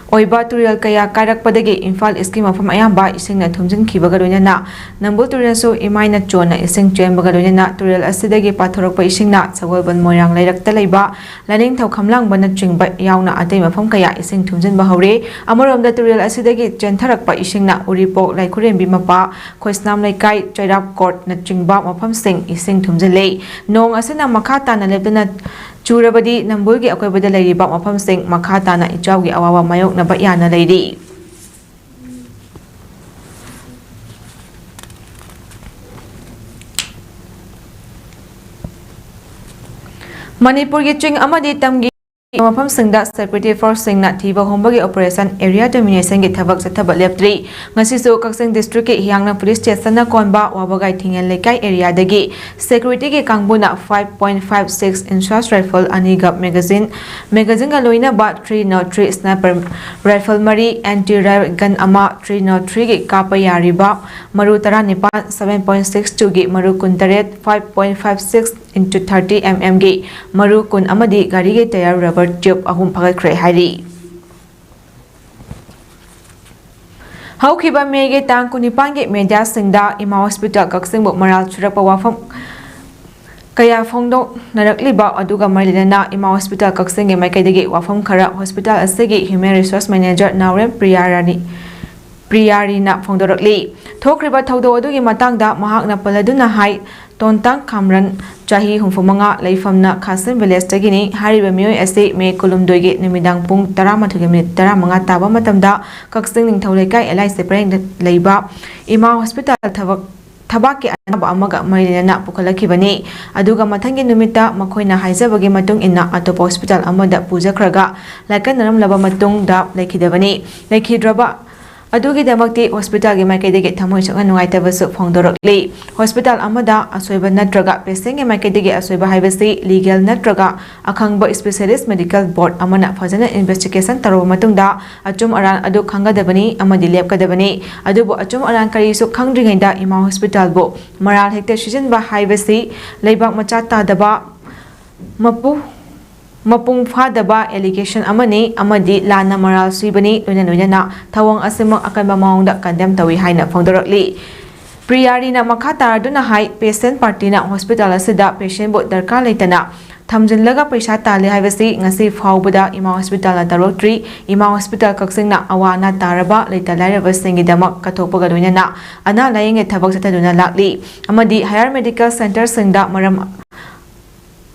ꯑꯣꯏꯕ ꯇꯨꯔꯦꯜ ꯀꯌꯥ ꯀꯥꯏꯔꯛꯄꯗꯒꯤ ꯏꯝꯐꯥꯜ ꯏꯁꯀꯤ ꯃꯐꯝ ꯑꯌꯥꯝꯕ ꯏꯁꯤꯡꯅ ꯊꯨꯝꯖꯤꯟꯈꯤꯕꯒ ꯂꯣꯏꯅꯅ ꯅꯝꯕꯨꯜ ꯇꯨꯔꯦꯜꯁꯨ ꯏꯃꯥꯏꯅ ꯆꯣꯟꯅ ꯏꯁꯤꯡ ꯆꯦꯟꯕꯒ ꯂꯣꯏꯅꯅ ꯇꯨꯔꯦꯜ ꯑꯁꯤꯗꯒꯤ ꯄꯥꯊꯣꯔꯛꯄ ꯏꯁꯤꯡꯅ ꯁꯒꯣꯜꯕꯟ ꯃꯣꯏꯔꯥꯡ ꯂꯩꯔꯛꯇ ꯂꯩꯕ ꯂꯥꯏꯅꯤꯡꯊꯧ ꯈꯝꯂꯥꯡꯕꯅꯆꯤꯡꯕ ꯌꯥꯎꯅ ꯑꯇꯩ ꯃꯐꯝ ꯀꯌꯥ ꯏꯁꯤꯡ ꯊꯨꯝꯖꯤꯟꯕ ꯍꯧꯔꯦ꯫ ꯑꯃꯔꯣꯝꯗ ꯇꯨꯔꯦꯜ ꯑꯁꯤꯗꯒꯤ ꯆꯦꯟꯊꯔꯛꯄ ꯏꯁꯤꯡꯅ ꯎꯔꯤꯄꯣꯛ, ꯂꯥꯏꯈꯨꯔꯦꯝꯕꯤ ꯃꯄꯥ, ꯈꯣꯏꯁꯅꯥꯝ ꯂꯩꯀꯥꯏ, ꯆꯩꯔꯥꯛ ꯀꯣꯔꯠꯅꯆꯤꯡꯕ ꯃꯐꯝꯁꯤꯡ ꯏꯁꯤꯡ ꯊꯨꯝꯖꯤꯜꯂꯦ꯫ ꯅꯣꯡ ꯑꯁꯤꯅ ꯃꯈꯥ ꯇꯥꯅ ꯂꯦꯞꯇꯅ ꯆꯨꯔꯕꯗꯤ ꯅꯝꯕꯨꯜꯒꯤ ꯑꯀꯣꯏꯕꯗ ꯂꯩꯔꯤꯕ ꯃꯐꯝꯁꯤꯡ ꯃꯈꯥ ꯇꯥꯅ ꯏꯆꯥꯎꯒꯤ ꯑꯋꯥꯕ ꯃꯥꯌꯣꯛꯅꯕ ꯌꯥꯅ ꯂꯩꯔꯤ꯫ ꯃꯅꯤꯄꯨꯔꯒꯤ ꯆꯤꯡ ꯑꯃꯗꯤ ꯇꯝꯒꯤ ꯃꯐꯝꯁꯤꯡꯗ security forceꯁꯤꯡꯅ ꯊꯤꯕ ꯍꯨꯝꯕꯒꯤ operation, area dominationꯒꯤ ꯊꯕꯛ ꯆꯠꯊꯕ ꯂꯦꯞꯇ꯭ꯔꯤ꯫ ꯉꯁꯤꯁꯨ ꯀꯛꯆꯤꯡ districtꯀꯤ ꯍꯤꯌꯥꯡꯅꯝ police stationꯅ ꯀꯣꯟꯕ ꯋꯥꯕꯒꯥꯏ ꯊꯤꯡꯉꯦꯟ ꯂꯩꯀꯥꯏ areaꯗꯒꯤ securityꯒꯤ ꯀꯥꯡꯕꯨꯅ five point five six inch rifle ꯑꯅꯤꯒ magazine, magazineꯒ ꯂꯣꯏꯅꯕ three nought three sniper rifle ꯃꯔꯤ, anti riot gun ꯑꯃ, three nought threeꯒꯤ ꯀꯥꯞꯄ ꯌꯥꯔꯤꯕ ꯃꯔꯨ ꯇꯔꯥꯅꯤꯄꯥꯜ, seven point six twoꯒꯤ ꯃꯔꯨ ꯀꯨꯟꯇꯔꯦꯠ, five point five six into thirty mmꯒꯤ ꯃꯔꯨ ꯀꯨꯟ ꯑꯃꯗꯤ ꯒꯥꯔꯤꯒꯤ tyre rubber tube ꯑꯍꯨꯝ ꯐꯒꯠꯈ꯭ꯔꯦ ꯍꯥꯏꯔꯤ꯫ ꯍꯧꯈꯤꯕ ꯃꯦꯒꯤ ꯇꯥꯡ ꯀꯨꯟꯅꯤꯄꯥꯟꯒꯤ mediaꯁꯤꯡꯗ ꯏꯃꯥ hospital ꯀꯛꯆꯤꯡꯕꯨ ꯃꯔꯥꯜ ꯁꯨꯔꯛꯄ ꯋꯥꯐꯝ ꯀꯌꯥ ꯐꯣꯡꯗꯣꯛꯅꯔꯛꯂꯤꯕ ꯑꯗꯨꯒ ꯃꯔꯤ ꯂꯩꯅꯅ ꯏꯃꯥ hospital ꯀꯛꯆꯤꯡꯒꯤ ꯃꯥꯏꯀꯩꯗꯒꯤ ꯋꯥꯐꯝ ꯈꯔ hospital ꯑꯁꯤꯒꯤ human resource manager ꯅꯥꯎꯔꯦꯝ ꯄ꯭ꯔꯤꯌꯥ ꯔꯥꯅꯤ, ꯄ꯭ꯔꯤꯌꯥꯔꯤꯅ ꯐꯣꯡꯗꯣꯔꯛꯂꯤ꯫ ꯊꯣꯛꯈ꯭ꯔꯤꯕ ꯊꯧꯗꯣꯛ ꯑꯗꯨꯒꯤ ꯃꯇꯥꯡꯗ ꯃꯍꯥꯛꯅ ꯄꯜꯂꯗꯨꯅ ꯍꯥꯏ, ꯇꯣꯟꯇꯥꯡ ꯈꯥꯝꯔꯟ, ꯆꯍꯤ ꯍꯨꯝꯐꯨ ꯃꯉꯥ, ꯂꯩꯐꯝꯅ ꯈꯥꯁꯤꯝ villageꯇꯒꯤꯅꯤ꯫ ꯍꯥꯏꯔꯤꯕ ꯃꯤꯑꯣꯏ ꯑꯁꯤ ꯃꯦ ꯀꯨꯟꯍꯨꯝꯗꯣꯏꯒꯤ ꯅꯨꯃꯤꯗꯥꯡ ꯄꯨꯡ ꯇꯔꯥꯃꯥꯊꯣꯏꯒꯤ minute ꯇꯔꯥꯃꯉꯥ ꯇꯥꯕ ꯃꯇꯝꯗ ꯀꯛꯆꯤꯡ ꯅꯤꯡꯊꯧ ꯂꯩꯀꯥꯏ ꯑꯦꯂꯥꯏꯁꯤ ꯄꯔꯦꯡꯗ ꯂꯩꯕ ꯏꯃꯥ hospital ꯊꯕꯛ, ꯊꯕꯥꯛꯀꯤ ꯑꯅꯥꯕ ꯑꯃꯒ ꯃꯔꯤ ꯂꯩꯅꯅ ꯄꯨꯈꯠꯂꯛꯈꯤꯕꯅꯤ꯫ ꯑꯗꯨꯒ ꯃꯊꯪꯒꯤ ꯅꯨꯃꯤꯠꯇ ꯃꯈꯣꯏꯅ ꯍꯥꯏꯖꯕꯒꯤ ꯃꯇꯨꯡ ꯏꯟꯅ ꯑꯇꯣꯞꯄ hospital ꯑꯃꯗ ꯄꯨꯖꯈ꯭ꯔꯒ ꯂꯥꯏꯀꯠꯅꯔꯝꯂꯕ ꯃꯇꯨꯡꯗ ꯂꯩꯈꯤꯗꯕꯅꯤ꯫ ꯂꯩꯈꯤꯗ꯭ꯔꯕ ꯑꯗꯨꯒꯤꯗꯃꯛꯇꯤ hospitalꯒꯤ ꯃꯥꯏꯀꯩꯗꯒꯤ ꯊꯃꯣꯏ ꯁꯣꯛꯅ ꯅꯨꯡꯉꯥꯏꯇꯕꯁꯨ ꯐꯣꯡꯗꯣꯔꯛꯂꯤ꯫ Hospital ꯑꯃꯗ ꯑꯁꯣꯏꯕ ꯅꯠꯇ꯭ꯔꯒ patientꯒꯤ ꯃꯥꯏꯀꯩꯗꯒꯤ ꯑꯁꯣꯏꯕ ꯍꯥꯏꯕꯁꯤ legal ꯅꯠꯇ꯭ꯔꯒ ꯑꯈꯪꯕ specialist medical board ꯑꯃꯅ ꯐꯖꯅ investigation ꯇꯧꯔꯕ ꯃꯇꯨꯡꯗ ꯑꯆꯨꯝ ꯑꯔꯥꯟ ꯑꯗꯨ ꯈꯪꯒꯗꯕꯅꯤ ꯑꯃꯗꯤ ꯂꯦꯞꯀꯗꯕꯅꯤ꯫ ꯑꯗꯨꯕꯨ ꯑꯆꯨꯝ ꯑꯔꯥꯟ ꯀꯔꯤꯁꯨ ꯈꯪꯗ꯭ꯔꯤꯉꯩꯗ ꯏꯃꯥ hospitalꯕꯨ ꯃꯔꯥꯜ ꯍꯦꯛꯇ ꯁꯤꯖꯤꯟꯕ ꯍꯥꯏꯕꯁꯤ ꯂꯩꯕꯥꯛ ꯃꯆꯥ ꯇꯥꯗꯕ, ꯃꯄꯨ ꯃꯄꯨꯡ ꯐꯥꯗꯕ allegation ꯑꯃꯅꯤ ꯑꯃꯗꯤ ꯂꯥꯟꯅ ꯃꯔꯥꯜ ꯁꯤꯕꯅꯤ꯫ ꯂꯣꯏꯅ ꯂꯣꯏꯅꯅ ꯊꯧꯑꯣꯡ ꯑꯁꯤꯃꯛ ꯑꯀꯟꯕ ꯃꯑꯣꯡꯗ condemn ꯇꯧꯏ ꯍꯥꯏꯅ ꯐꯣꯡꯗꯣꯔꯛꯂꯤ꯫ ꯄ꯭ꯔꯤꯌꯥꯔꯤꯅ ꯃꯈꯥ ꯇꯥꯔꯗꯨꯅ ꯍꯥꯏ, patient partyꯅ hospital ꯑꯁꯤꯗ patientꯕꯨ ꯗꯔꯀꯥꯔ ꯂꯩꯇꯅ ꯊꯝꯖꯤꯜꯂꯒ ꯄꯩꯁꯥ ꯇꯥꯜꯂꯤ ꯍꯥꯏꯕꯁꯤ ꯉꯁꯤ ꯐꯥꯎꯕꯗ ꯏꯃꯥ hospitalꯅ ꯇꯧꯔꯛꯇ꯭ꯔꯤ꯫ ꯏꯃꯥ hospital ꯀꯛꯆꯤꯡꯅ ꯑꯋꯥ ꯑꯅꯥ ꯇꯥꯔꯕ ꯂꯩꯇ ꯂꯥꯏꯔꯕꯁꯤꯡꯒꯤꯗꯃꯛ ꯀꯠꯊꯣꯛꯄꯒ ꯂꯣꯏꯅꯅ ꯑꯅꯥ ꯂꯥꯌꯦꯡꯒꯤ ꯊꯕꯛ ꯆꯠꯊꯗꯨꯅ ꯂꯥꯛꯂꯤ ꯑꯃꯗꯤ higher medical centreꯁꯤꯡꯗ ꯃꯔꯝ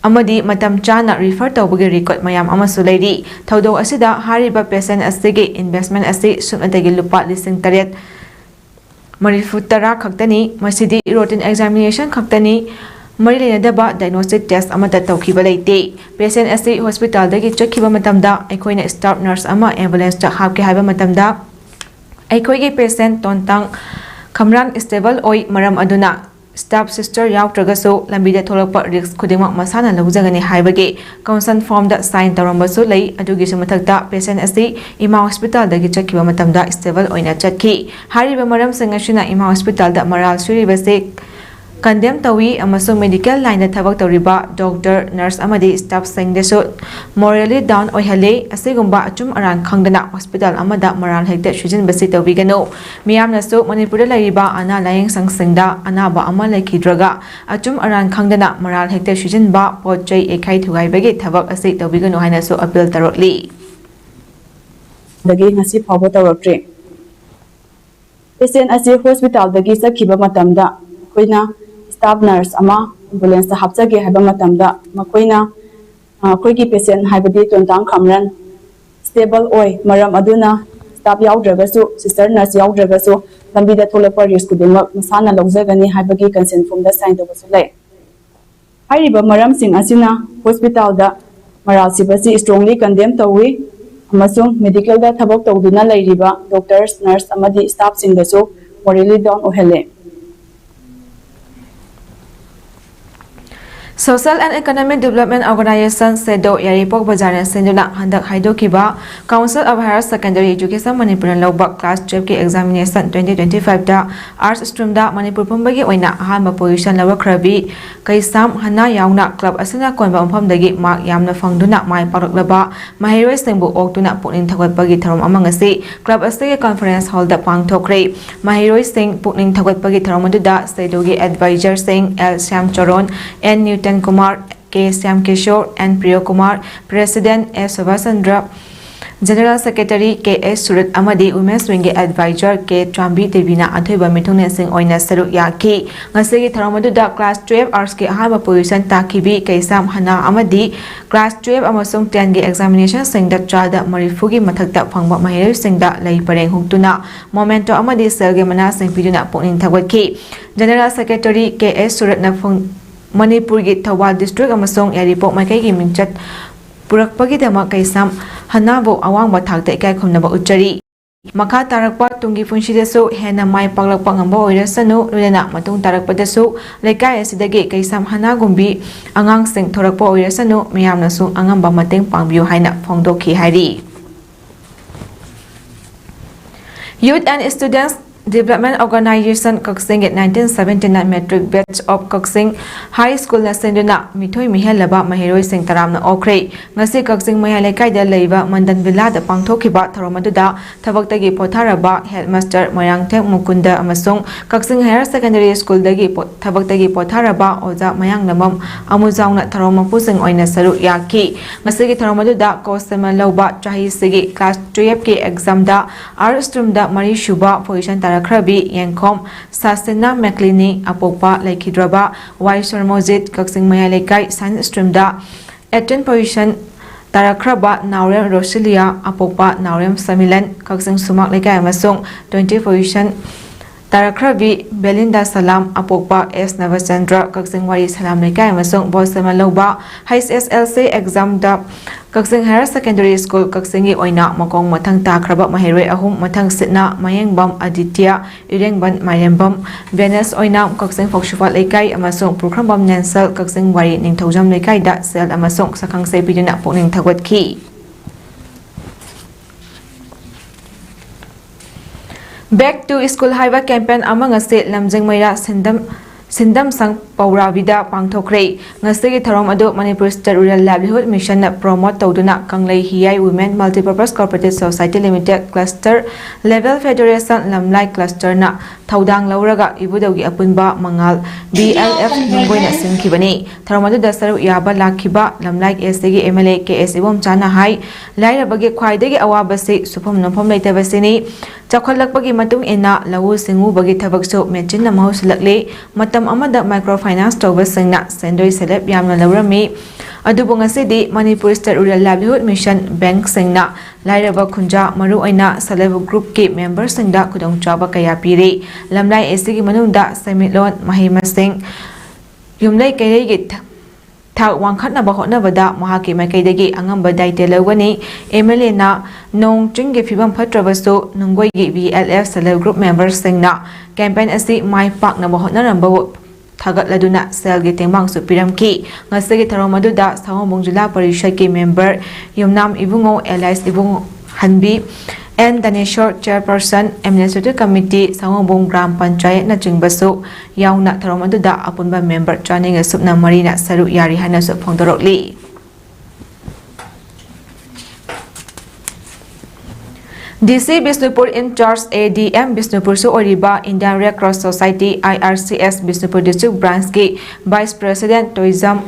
ꯑꯃꯗꯤ ꯃꯇꯝ ꯆꯥꯅ refer ꯇꯧꯕꯒꯤ record ꯃꯌꯥꯝ ꯑꯃꯁꯨ ꯂꯩꯔꯤ꯫ ꯊꯧꯗꯣꯛ ꯑꯁꯤꯗ ꯍꯥꯏꯔꯤꯕ patient ꯑꯁꯤꯒꯤ investment ꯑꯁꯤ ꯁꯨꯞꯅꯇꯒꯤ ꯂꯨꯄꯥ ꯂꯤꯁꯤꯡ ꯇꯔꯦꯠ ꯃꯔꯤꯐꯨ ꯇꯔꯥ ꯈꯛꯇꯅꯤ꯫ ꯃꯁꯤꯗꯤ routine examination ꯈꯛꯇꯅꯤ꯫ ꯃꯔꯤ ꯂꯩꯅꯗꯕ diagnostic test ꯑꯃꯠꯇ ꯇꯧꯈꯤꯕ ꯂꯩꯇꯦ꯫ Patient ꯑꯁꯤ hospitalꯗꯒꯤ ꯆꯠꯈꯤꯕ ꯃꯇꯝꯗ ꯑꯩꯈꯣꯏꯅ staff nurse ꯑꯃ ambulanceꯇ ꯍꯥꯞꯀꯦ ꯍꯥꯏꯕ ꯃꯇꯝꯗ ꯑꯩꯈꯣꯏꯒꯤ patient ꯇꯣꯟꯇꯥꯡ ꯈꯝꯔꯥꯟ stable ꯑꯣꯏ, ꯃꯔꯝ ꯑꯗꯨꯅ staff sister ꯌꯥꯎꯗ꯭ꯔꯒꯁꯨ ꯂꯝꯕꯤꯗ ꯊꯣꯛꯂꯛꯄ risk ꯈꯨꯗꯤꯡꯃꯛ ꯃꯁꯥꯅ ꯂꯧꯖꯒꯅꯤ ꯍꯥꯏꯕꯒꯤ consent formꯗ sign ꯇꯧꯔꯝꯕꯁꯨ ꯂꯩ꯫ ꯑꯗꯨꯒꯤꯁꯨ ꯃꯊꯛꯇ patient ꯑꯁꯤ ꯏꯃꯥ hospitalꯗꯒꯤ ꯆꯠꯈꯤꯕ ꯃꯇꯝꯗ stable ꯑꯣꯏꯅ ꯆꯠꯈꯤ꯫ ꯍꯥꯏꯔꯤꯕ ꯃꯔꯝꯁꯤꯡ ꯑꯁꯤꯅ ꯏꯃꯥ hospitalꯗ ꯃꯔꯥꯜ ꯁꯤꯔꯤꯕꯁꯤ condemn ꯇꯧꯏ ꯑꯃꯁꯨꯡ medical lineꯗ ꯊꯕꯛ ꯇꯧꯔꯤꯕ doctor, nurse ꯑꯃꯗꯤ staffꯁꯤꯡꯗꯁꯨ morally down ꯑꯣꯏꯍꯜꯂꯤ꯫ ꯑꯁꯤꯒꯨꯝꯕ ꯑꯆꯨꯝ ꯑꯔꯥꯟ ꯈꯪꯗꯅ hospital ꯑꯃꯗ ꯃꯔꯥꯜ ꯍꯦꯛꯇ ꯁꯤꯖꯤꯟꯕꯁꯤ ꯇꯧꯕꯤꯒꯅꯨ꯫ ꯃꯤꯌꯥꯝꯅꯁꯨ ꯃꯅꯤꯄꯨꯔꯗ ꯂꯩꯔꯤꯕ ꯑꯅꯥ ꯂꯥꯌꯦꯡ ꯁꯪꯁꯤꯡꯗ ꯑꯅꯥꯕ ꯑꯃ ꯂꯩꯈꯤꯗ꯭ꯔꯒ ꯑꯆꯨꯝ ꯑꯔꯥꯟ ꯈꯪꯗꯅ ꯃꯔꯥꯜ ꯍꯦꯛꯇ ꯁꯤꯖꯤꯟꯕ, ꯄꯣꯠ ꯆꯩ ꯌꯩꯈꯥꯏ ꯊꯨꯒꯥꯏꯕꯒꯤ ꯊꯕꯛ ꯑꯁꯤ ꯇꯧꯕꯤꯒꯅꯨ ꯍꯥꯏꯅꯁꯨ appeal ꯇꯧꯔꯛꯂꯤ꯫ ꯗꯒꯤ ꯉꯁꯤ ꯐꯥꯎꯕ ꯇꯧꯔꯛꯇ꯭ꯔꯤ꯫ Patient ꯑꯁꯤ hospitalꯗꯒꯤ ꯆꯠꯈꯤꯕ ꯃꯇꯝꯗ ꯑꯩꯈꯣꯏꯅ staff nurse ꯑꯃ ambulanceꯇ ꯍꯥꯞꯆꯒꯦ ꯍꯥꯏꯕ ꯃꯇꯝꯗ ꯃꯈꯣꯏꯅ, ꯑ, ꯑꯩꯈꯣꯏꯒꯤ patient ꯍꯥꯏꯕꯗꯤ ꯇꯣꯟꯇꯥꯡ ꯈꯝꯔꯟ stable ꯑꯣꯏ, ꯃꯔꯝ ꯑꯗꯨꯅ staff ꯌꯥꯎꯗ꯭ꯔꯒꯁꯨ, sister nurse ꯌꯥꯎꯗ꯭ꯔꯒꯁꯨ ꯂꯝꯕꯤꯗ ꯊꯣꯛꯂꯛꯄ risk ꯈꯨꯗꯤꯡꯃꯛ ꯃꯁꯥꯅ ꯂꯧꯖꯒꯅꯤ ꯍꯥꯏꯕꯒꯤ consent formꯗ sign ꯇꯧꯕꯁꯨ ꯂꯩ꯫ ꯍꯥꯏꯔꯤꯕ ꯃꯔꯝꯁꯤꯡ ꯑꯁꯤꯅ hospitalꯗ ꯃꯔꯥꯜ ꯁꯤꯕꯁꯤ strongly condemn ꯇꯧꯏ ꯑꯃꯁꯨꯡ medicalꯗ ꯊꯕꯛ ꯇꯧꯗꯨꯅ ꯂꯩꯔꯤꯕ doctors, nurse ꯑꯃꯗꯤ staffꯁꯤꯡꯗꯁꯨ morally down ꯑꯣꯏꯍꯜꯂꯦ꯫ Social and Economic Development Organization, SEDO, ꯌꯥꯏꯔꯤꯄꯣꯛ ꯕꯖꯥꯔꯅ ꯁꯤꯟꯗꯨꯅ ꯍꯟꯗꯛ ꯍꯥꯏꯗꯣꯛꯈꯤꯕ Council of Higher Secondary Education ꯃꯅꯤꯄꯨꯔꯅ ꯂꯧꯕ class twelveꯀꯤ examination twenty twenty-fiveꯇ Arts streamꯗ Manipur ꯄꯨꯝꯕꯒꯤ ꯑꯣꯏꯅ ꯑꯍꯥꯟꯕ position ꯂꯧꯔꯛꯈ꯭ꯔꯕꯤ ꯀꯩꯁꯥꯝ ꯍꯅꯥ ꯌꯥꯎꯅ club ꯑꯁꯤꯅ ꯀꯣꯟꯕ ꯃꯐꯝꯗꯒꯤ mark ꯌꯥꯝꯅ ꯐꯪꯗꯨꯅ ꯃꯥꯏ ꯄꯥꯛꯂꯛꯂꯕ ꯃꯍꯩꯔꯣꯏꯁꯤꯡꯕꯨ ꯑꯣꯛꯇꯨꯅ ꯄꯨꯛꯅꯤꯡ ꯊꯧꯒꯠꯄꯒꯤ ꯊꯧꯔꯝ ꯑꯃ ꯉꯁꯤ club ꯑꯁꯤꯒꯤ conference hallꯗ ꯄꯥꯡꯊꯣꯛꯈ꯭ꯔꯦ꯫ ꯃꯍꯩꯔꯣꯏꯁꯤꯡ ꯄꯨꯛꯅꯤꯡ ꯊꯧꯒꯠꯄꯒꯤ ꯊꯧꯔꯝ ꯑꯗꯨꯗ SEDOꯒꯤ advisorꯁꯤꯡ L Shyam ꯆꯔꯣꯟ, N ꯅ꯭ꯌꯨꯇꯟ Kumar, K Shyam Kishore, N ꯄ꯭ꯔꯤꯌꯣ Kumar, President S Subhash Chandra, General Secretary K S Surat ꯑꯃꯗꯤ Women's Wingꯒꯤ advisor K ꯆꯥꯝꯕꯤ ꯗꯦꯕꯤꯅ ꯑꯊꯣꯏꯕ ꯃꯤꯊꯨꯡꯂꯦꯟꯁꯤꯡ ꯑꯣꯏꯅ ꯁꯔꯨꯛ ꯌꯥꯈꯤ꯫ ꯉꯁꯤꯒꯤ ꯊꯧꯔꯝ ꯑꯗꯨꯗ class twelve Artsꯀꯤ ꯑꯍꯥꯟꯕ position ꯇꯥꯈꯤꯕꯤ ꯀꯩꯁꯥꯝ ꯍꯅꯥ ꯑꯃꯗꯤ class twelve ꯑꯃꯁꯨꯡ tenꯒꯤ examinationꯁꯤꯡꯗ ꯆꯥꯗ ꯃꯔꯤꯐꯨꯒꯤ ꯃꯊꯛꯇ ꯐꯪꯕ ꯃꯍꯩꯔꯣꯏꯁꯤꯡꯗ ꯂꯩ ꯄꯔꯦꯡ ꯍꯨꯛꯇꯨꯅ memento ꯑꯃꯗꯤ ꯁꯦꯜꯒꯤ ꯃꯅꯥꯁꯤꯡ ꯄꯤꯗꯨꯅ ꯄꯨꯛꯅꯤꯡ ꯊꯧꯒꯠꯈꯤ꯫ General Secretary K S ꯁꯨꯔꯠꯅ ꯐꯣꯡ-, ꯃꯅꯤꯄꯨꯔꯒꯤ ꯊꯧꯕꯥꯜ district ꯑꯃꯁꯨꯡ ꯌꯥꯏꯔꯤꯄꯣꯛ ꯃꯥꯏꯀꯩꯒꯤ ꯃꯤꯡꯆꯠ ꯄꯨꯔꯛꯄꯒꯤꯗꯃꯛ ꯀꯩꯁꯥꯝ ꯍꯅꯥꯕꯨ ꯑꯋꯥꯡꯕ ꯊꯥꯛꯇ ꯏꯀꯥꯏ ꯈꯨꯝꯅꯕ ꯎꯠꯆꯔꯤ꯫ ꯃꯈꯥ ꯇꯥꯔꯛꯄ ꯇꯨꯡꯒꯤ ꯄꯨꯟꯁꯤꯗꯁꯨ ꯍꯦꯟꯅ ꯃꯥꯏ ꯄꯥꯛꯂꯛꯄ ꯉꯝꯕ ꯑꯣꯏꯔꯁꯅꯨ, ꯂꯣꯏꯅꯅ ꯃꯇꯨꯡ ꯇꯥꯔꯛꯄꯗꯁꯨ ꯂꯩꯀꯥꯏ ꯑꯁꯤꯗꯒꯤ ꯀꯩꯁꯥꯝ ꯍꯅꯥꯒꯨꯝꯕꯤ ꯑꯉꯥꯡꯁꯤꯡ ꯊꯣꯔꯛꯄ ꯑꯣꯏꯔꯁꯅꯨ, ꯃꯌꯥꯝꯅꯁꯨ ꯑꯉꯝꯕ ꯃꯇꯦꯡ ꯄꯥꯡꯕꯤꯌꯨ ꯍꯥꯏꯅ ꯐꯣꯡꯗꯣꯛꯈꯤ ꯍꯥꯏꯔꯤ꯫ Youth and Students Development Organization ꯀꯛꯆꯤꯡꯒꯤ nineteen seventy-nine Matric Batch of Kakching High Schoolꯅ ꯁꯤꯟꯗꯨꯅ ꯃꯤꯊꯣꯏ ꯃꯤꯍꯦꯜꯂꯕ ꯃꯍꯩꯔꯣꯏꯁꯤꯡ ꯇꯔꯥꯝꯅ ꯑꯣꯛꯈ꯭ꯔꯦ꯫ ꯉꯁꯤ ꯀꯛꯆꯤꯡ ꯃꯌꯥꯏ ꯂꯩꯀꯥꯏꯗ ꯂꯩꯕ ꯃꯟꯗꯟ ꯚꯤꯂꯥꯗ ꯄꯥꯡꯊꯣꯛꯈꯤꯕ ꯊꯧꯔꯝ ꯑꯗꯨꯗ ꯊꯕꯛꯇꯒꯤ ꯄꯣꯊꯥꯔꯕ headmaster ꯃꯣꯏꯔꯥꯡꯊꯦꯝ ꯃꯨꯀꯨꯟꯗ ꯑꯃꯁꯨꯡ ꯀꯛꯆꯤꯡ Higher Secondary Schoolꯗꯒꯤ ꯄꯣ-, ꯊꯕꯛꯇꯒꯤ ꯄꯣꯊꯥꯔꯕ ꯑꯣꯖꯥ ꯃꯌꯥꯡꯂꯝꯕꯝ ꯑꯃꯨꯖꯥꯎꯅ ꯊꯧꯔꯝ ꯃꯄꯨꯁꯤꯡ ꯑꯣꯏꯅ ꯁꯔꯨꯛ ꯌꯥꯈꯤ꯫ ꯉꯁꯤꯒꯤ ꯊꯧꯔꯝ ꯑꯗꯨꯗ ꯀꯣꯁꯇꯃ ꯂꯧꯕ ꯆꯍꯤꯁꯤꯒꯤ class twelveꯀꯤ examꯗ Arts streamꯗ ꯃꯔꯤꯁꯨꯕ position ꯇꯥꯔꯛꯈ꯭ꯔꯕꯤ ꯌꯦꯡꯈꯣꯝ ꯁꯥꯁꯤꯅꯥ ꯃꯦꯛꯂꯤꯅꯤ ꯑꯄꯣꯛꯄ ꯂꯩꯈꯤꯗ꯭ꯔꯕ ꯋꯥꯏ ꯁꯣꯔꯃꯣꯖꯤꯠ, ꯀꯛꯆꯤꯡ ꯃꯌꯥꯏ ꯂꯩꯀꯥꯏ Science streamꯗ eighteen position ꯇꯥꯔꯛꯈ꯭ꯔꯕ ꯅꯥꯎꯔꯦꯝ ꯔꯣꯁꯤꯂꯤꯌꯥ ꯑꯄꯣꯛꯄ ꯅꯥꯎꯔꯦꯝ ꯁꯃꯤꯂꯟ, ꯀꯛꯆꯤꯡ ꯁꯨꯃꯥꯛ ꯂꯩꯀꯥꯏ ꯑꯃꯁꯨꯡ twenty position ꯇꯥꯔꯛꯈ꯭ꯔꯕꯤ ꯕꯦꯂꯤꯟꯗꯥ ꯁꯂꯥꯝ ꯑꯄꯣꯛꯄ ꯑꯦꯁ ꯅꯕꯆꯟꯗ꯭ꯔ, ꯀꯛꯆꯤꯡ ꯋꯥꯔꯤ ꯁꯂꯥꯝ ꯂꯩꯀꯥꯏ ꯑꯃꯁꯨꯡ ꯕꯣꯁꯇꯃ ꯂꯧꯕ H S L C examꯗ ꯀꯛꯆꯤꯡ Higher Secondary School ꯀꯛꯆꯤꯡꯒꯤ ꯑꯣꯏꯅ ꯃꯈꯣꯡ ꯃꯊꯪ ꯇꯥꯈ꯭ꯔꯕ ꯃꯍꯩꯔꯣꯏ ꯑꯍꯨꯝ ꯃꯊꯪ ꯁꯤꯠꯅ ꯃꯌꯦꯡꯕꯝ ꯑꯗꯤꯇ꯭ꯌ, ꯏꯔꯦꯡꯕꯟ ꯃꯥꯏꯔꯦꯝꯕꯝ, ꯕꯦꯅꯦꯁ ꯑꯣꯏꯅ ꯀꯛꯆꯤꯡ ꯐꯧꯁꯨꯐꯥꯠ ꯂꯩꯀꯥꯏ ꯑꯃꯁꯨꯡ ꯄꯨꯈ꯭ꯔꯝꯕꯝ ꯅꯦꯟꯁꯜ ꯀꯛꯆꯤꯡ ꯋꯥꯔꯤ ꯅꯤꯡꯊꯧꯖꯝ ꯂꯩꯀꯥꯏꯗ ꯁꯦꯜ ꯑꯃꯁꯨꯡ ꯁꯛꯈꯪꯆꯩ ꯄꯤꯗꯨꯅ ꯄꯨꯛꯅꯤꯡ ꯊꯧꯒꯠꯈꯤ꯫ Back to School ꯍꯥꯏꯕ campaign ꯑꯃ ꯉꯁꯤ ꯂꯝꯖꯤꯡ ꯃꯩꯔꯥ ꯁꯤꯟꯗꯝ, ꯁꯤꯟꯗꯝꯁꯪ ꯄꯧꯔꯥꯕꯤꯗ ꯄꯥꯡꯊꯣꯛꯈ꯭ꯔꯦ꯫ ꯉꯁꯤꯒꯤ ꯊꯧꯔꯝ ꯑꯗꯨ Manipur State Rural Livelihood Missionꯅ promote ꯇꯧꯗꯨꯅ ꯀꯪꯂꯩ ꯍꯤꯌꯥꯏ Women Multipurpose Cooperative Society Limited Cluster Level Federation ꯂꯝꯂꯥꯏ clusterꯅ ꯊꯧꯗꯥꯡ ꯂꯧꯔꯒ ꯏꯕꯨꯙꯧꯒꯤ ꯑꯄꯨꯟꯕ ꯃꯉꯥꯜ B L F ꯌꯨꯝꯕꯣꯏꯅ ꯁꯤꯟꯈꯤꯕꯅꯤ꯫ ꯊꯧꯔꯝ ꯑꯗꯨꯗ ꯁꯔꯨꯛ ꯌꯥꯕ ꯂꯥꯛꯈꯤꯕ ꯂꯝꯂꯥꯏ ꯑꯦꯁ ꯁꯤꯒꯤ M L A K S ꯏꯕꯣꯝꯆꯥꯅ ꯍꯥꯏ, ꯂꯥꯏꯔꯕꯒꯤ ꯈ꯭ꯋꯥꯏꯗꯒꯤ ꯑꯋꯥꯕꯁꯤ ꯁꯨꯐꯝ ꯅꯣꯝꯐꯝ ꯂꯩꯇꯕꯁꯤꯅꯤ꯫ ꯆꯥꯎꯈꯠꯂꯛꯄꯒꯤ ꯃꯇꯨꯡ ꯏꯟꯅ ꯂꯧꯎ ꯁꯤꯡꯎꯕꯒꯤ ꯊꯕꯛꯁꯨ ꯃꯦꯆꯤꯟꯅ ꯃꯍꯨꯠ ꯁꯤꯜꯂꯛꯂꯤ꯫ ꯃꯇꯝ ꯑꯃꯗ micro finance ꯇꯧꯕꯁꯤꯡꯅ ꯁꯦꯟꯗꯣꯏ ꯁꯦꯂꯦꯞ ꯌꯥꯝꯅ ꯂꯧꯔꯝꯃꯤ꯫ ꯑꯗꯨꯕꯨ ꯉꯁꯤꯗꯤ Manipur State Rural Livelihood Mission bankꯁꯤꯡꯅ ꯂꯥꯏꯔꯕ ꯈꯨꯟꯖꯥ, ꯃꯔꯨꯑꯣꯏꯅ self help groupꯀꯤ memberꯁꯤꯡꯗ ꯈꯨꯗꯣꯡꯆꯥꯕ ꯀꯌꯥ ꯄꯤꯔꯤ꯫ ꯂꯝꯂꯥꯏ ꯑꯁꯤꯒꯤ ꯃꯅꯨꯡꯗ ꯁꯦꯟꯃꯤꯠꯂꯣꯟ, ꯃꯍꯩ ꯃꯁꯤꯡ, ꯌꯨꯝꯂꯩ ꯀꯩꯔꯩꯒꯤ ꯊ- ꯊꯥꯛ ꯋꯥꯡꯈꯠꯅꯕ ꯍꯣꯠꯅꯕꯗ ꯃꯍꯥꯛꯀꯤ ꯃꯥꯏꯀꯩꯗꯒꯤ ꯑꯉꯝꯕ ꯗꯥꯏꯇ꯭ꯌ ꯂꯧꯒꯅꯤ꯫ ꯑꯦꯝ ꯑꯦꯜ ꯑꯦꯅ ꯅꯣꯡ ꯆꯤꯡꯒꯤ ꯐꯤꯕꯝ ꯐꯠꯇ꯭ꯔꯕꯁꯨ ꯅꯨꯡꯒꯣꯏꯒꯤ B L F self help group ꯃꯦꯝꯕꯔꯁꯤꯡꯅ ꯀꯦꯝꯄꯦꯟ ꯑꯁꯤ ꯃꯥꯏ ꯄꯥꯛꯅꯕ ꯍꯣꯠꯅꯔꯝꯕꯕꯨ ꯊꯥꯒꯠꯂꯗꯨꯅ ꯁꯦꯜꯒꯤ ꯇꯦꯡꯕꯥꯡꯁꯨ ꯄꯤꯔꯝꯈꯤ꯫ ꯉꯁꯤꯒꯤ ꯊꯧꯔꯝ ꯑꯗꯨꯗ ꯁꯥꯋꯣꯝꯕꯨꯡ ꯖꯤꯂꯥ ꯄꯔꯤꯁꯗꯀꯤ ꯃꯦꯝꯕꯔ ꯌꯨꯝꯅꯥꯝ ꯏꯕꯨꯡꯉꯣ ꯑꯦꯂꯥꯏꯁ ꯏꯕꯨꯡ ꯍꯟꯕꯤ, and dinosaur ꯆꯦꯌꯔꯄꯔꯁꯟ, administrative committee, ꯁꯥꯋꯣꯝꯕꯨꯡ gram ꯄꯟꯆꯥꯌꯠꯅꯆꯤꯡꯕꯁꯨ ꯌꯥꯎꯅ ꯊꯧꯔꯝ ꯑꯗꯨꯗ ꯑꯄꯨꯟꯕ ꯃꯦꯝꯕꯔ ꯆꯥꯅꯤꯒ ꯁꯨꯞꯅ ꯃꯔꯤꯅ ꯁꯔꯨꯛ ꯌꯥꯔꯤ ꯍꯥꯏꯅꯁꯨ ꯐꯣꯡꯗꯣꯔꯛꯂꯤ꯫ D C Bishnupur in charge A D M ꯕꯤꯁꯅꯨꯄꯨꯔꯁꯨ ꯑꯣꯏꯔꯤꯕ Indian Red Cross Society, I R C S, Bishnupur district ꯕ꯭ꯔꯥꯟꯁꯀꯤ vice president Toijam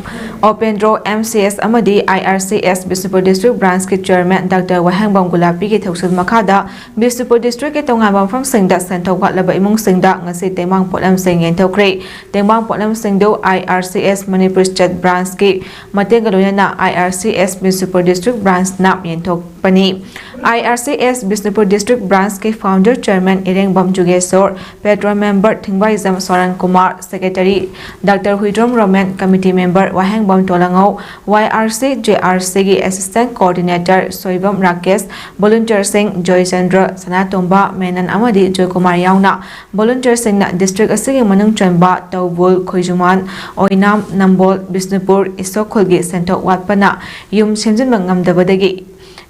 Opendro, M C S, ꯑꯃꯗꯤ I R C S Bishnupur district ꯕ꯭ꯔꯥꯟꯁꯀꯤ ꯆꯦꯌꯔꯃꯦꯟ ꯗꯥꯛꯇꯔ ꯋꯥꯍꯦꯡꯕꯝ ꯒꯨꯂꯥꯄꯤꯒꯤ ꯊꯧꯁꯤꯜ ꯃꯈꯥꯗ ꯕꯤꯁꯅꯨꯄꯨꯔ ꯗꯤꯁꯇ꯭ꯔꯤꯛꯀꯤ ꯇꯣꯉꯥꯟꯕ ꯃꯐꯝꯁꯤꯡꯗ ꯁꯦꯟꯊꯣꯛ ꯋꯥꯠꯂꯕ ꯏꯃꯨꯡꯁꯤꯡꯗ ꯉꯁꯤ ꯇꯦꯡꯕꯥꯡ ꯄꯣꯠꯂꯝꯁꯤꯡ ꯌꯦꯟꯊꯣꯛꯈ꯭ꯔꯦ꯫ ꯇꯦꯡꯕꯥꯡ ꯄꯣꯠꯂꯝꯁꯤꯡꯗꯨ I R C S Manipur state ꯕ꯭ꯔꯥꯟꯁꯀꯤ ꯃꯇꯦꯡꯒ ꯂꯣꯏꯅꯅ I R C S Bishnupur district ꯕ꯭ꯔꯥꯟꯁꯅ ꯌꯦꯟꯊꯣꯛꯄꯅꯤ꯫ I R C S Bishnupur district ꯕ꯭ꯔꯥꯟꯁꯀꯤ founder chairman Irengbam Jugeshor, patron member Thingbaijam Shoron Kumar, secretary doctor Huidrom Romen, committee member Wahengbam Tolangngou, Y R C J R ꯁꯤꯒꯤ ꯑꯦꯁꯤꯁꯇꯦꯟꯠ ꯀꯣꯑꯣꯔꯗꯤꯅꯦꯇꯔ ꯁꯣꯏꯕꯝ ꯔꯥꯀꯦꯁ, ꯚꯣꯂꯨꯟꯇꯤꯌꯔꯁꯤꯡ ꯖꯣꯏꯆꯟꯗ꯭ꯔ, ꯁꯅꯥꯇꯣꯝꯕ, ꯃꯦꯅꯟ ꯑꯃꯗꯤ ꯖꯣꯏꯀꯨꯃꯥꯔ ꯌꯥꯎꯅ ꯚꯣꯂꯨꯟꯇꯤꯌꯔꯁꯤꯡꯅ ꯗꯤꯁꯇ꯭ꯔꯤꯛ ꯑꯁꯤꯒꯤ ꯃꯅꯨꯡ ꯆꯟꯕ ꯇꯧꯕꯨꯜ, ꯈꯣꯏꯖꯨꯃꯥꯟ, ꯑꯣꯏꯅꯥꯝ, ꯅꯝꯕꯣꯜ, ꯕꯤꯁꯅꯨꯄꯨꯔ, ꯏꯁꯣꯛꯈꯨꯜꯒꯤ ꯁꯦꯟꯊꯣꯛ ꯋꯥꯠꯄꯅ ꯌꯨꯝ ꯁꯦꯝꯖꯤꯟꯕ ꯉꯝꯗꯕꯗꯒꯤ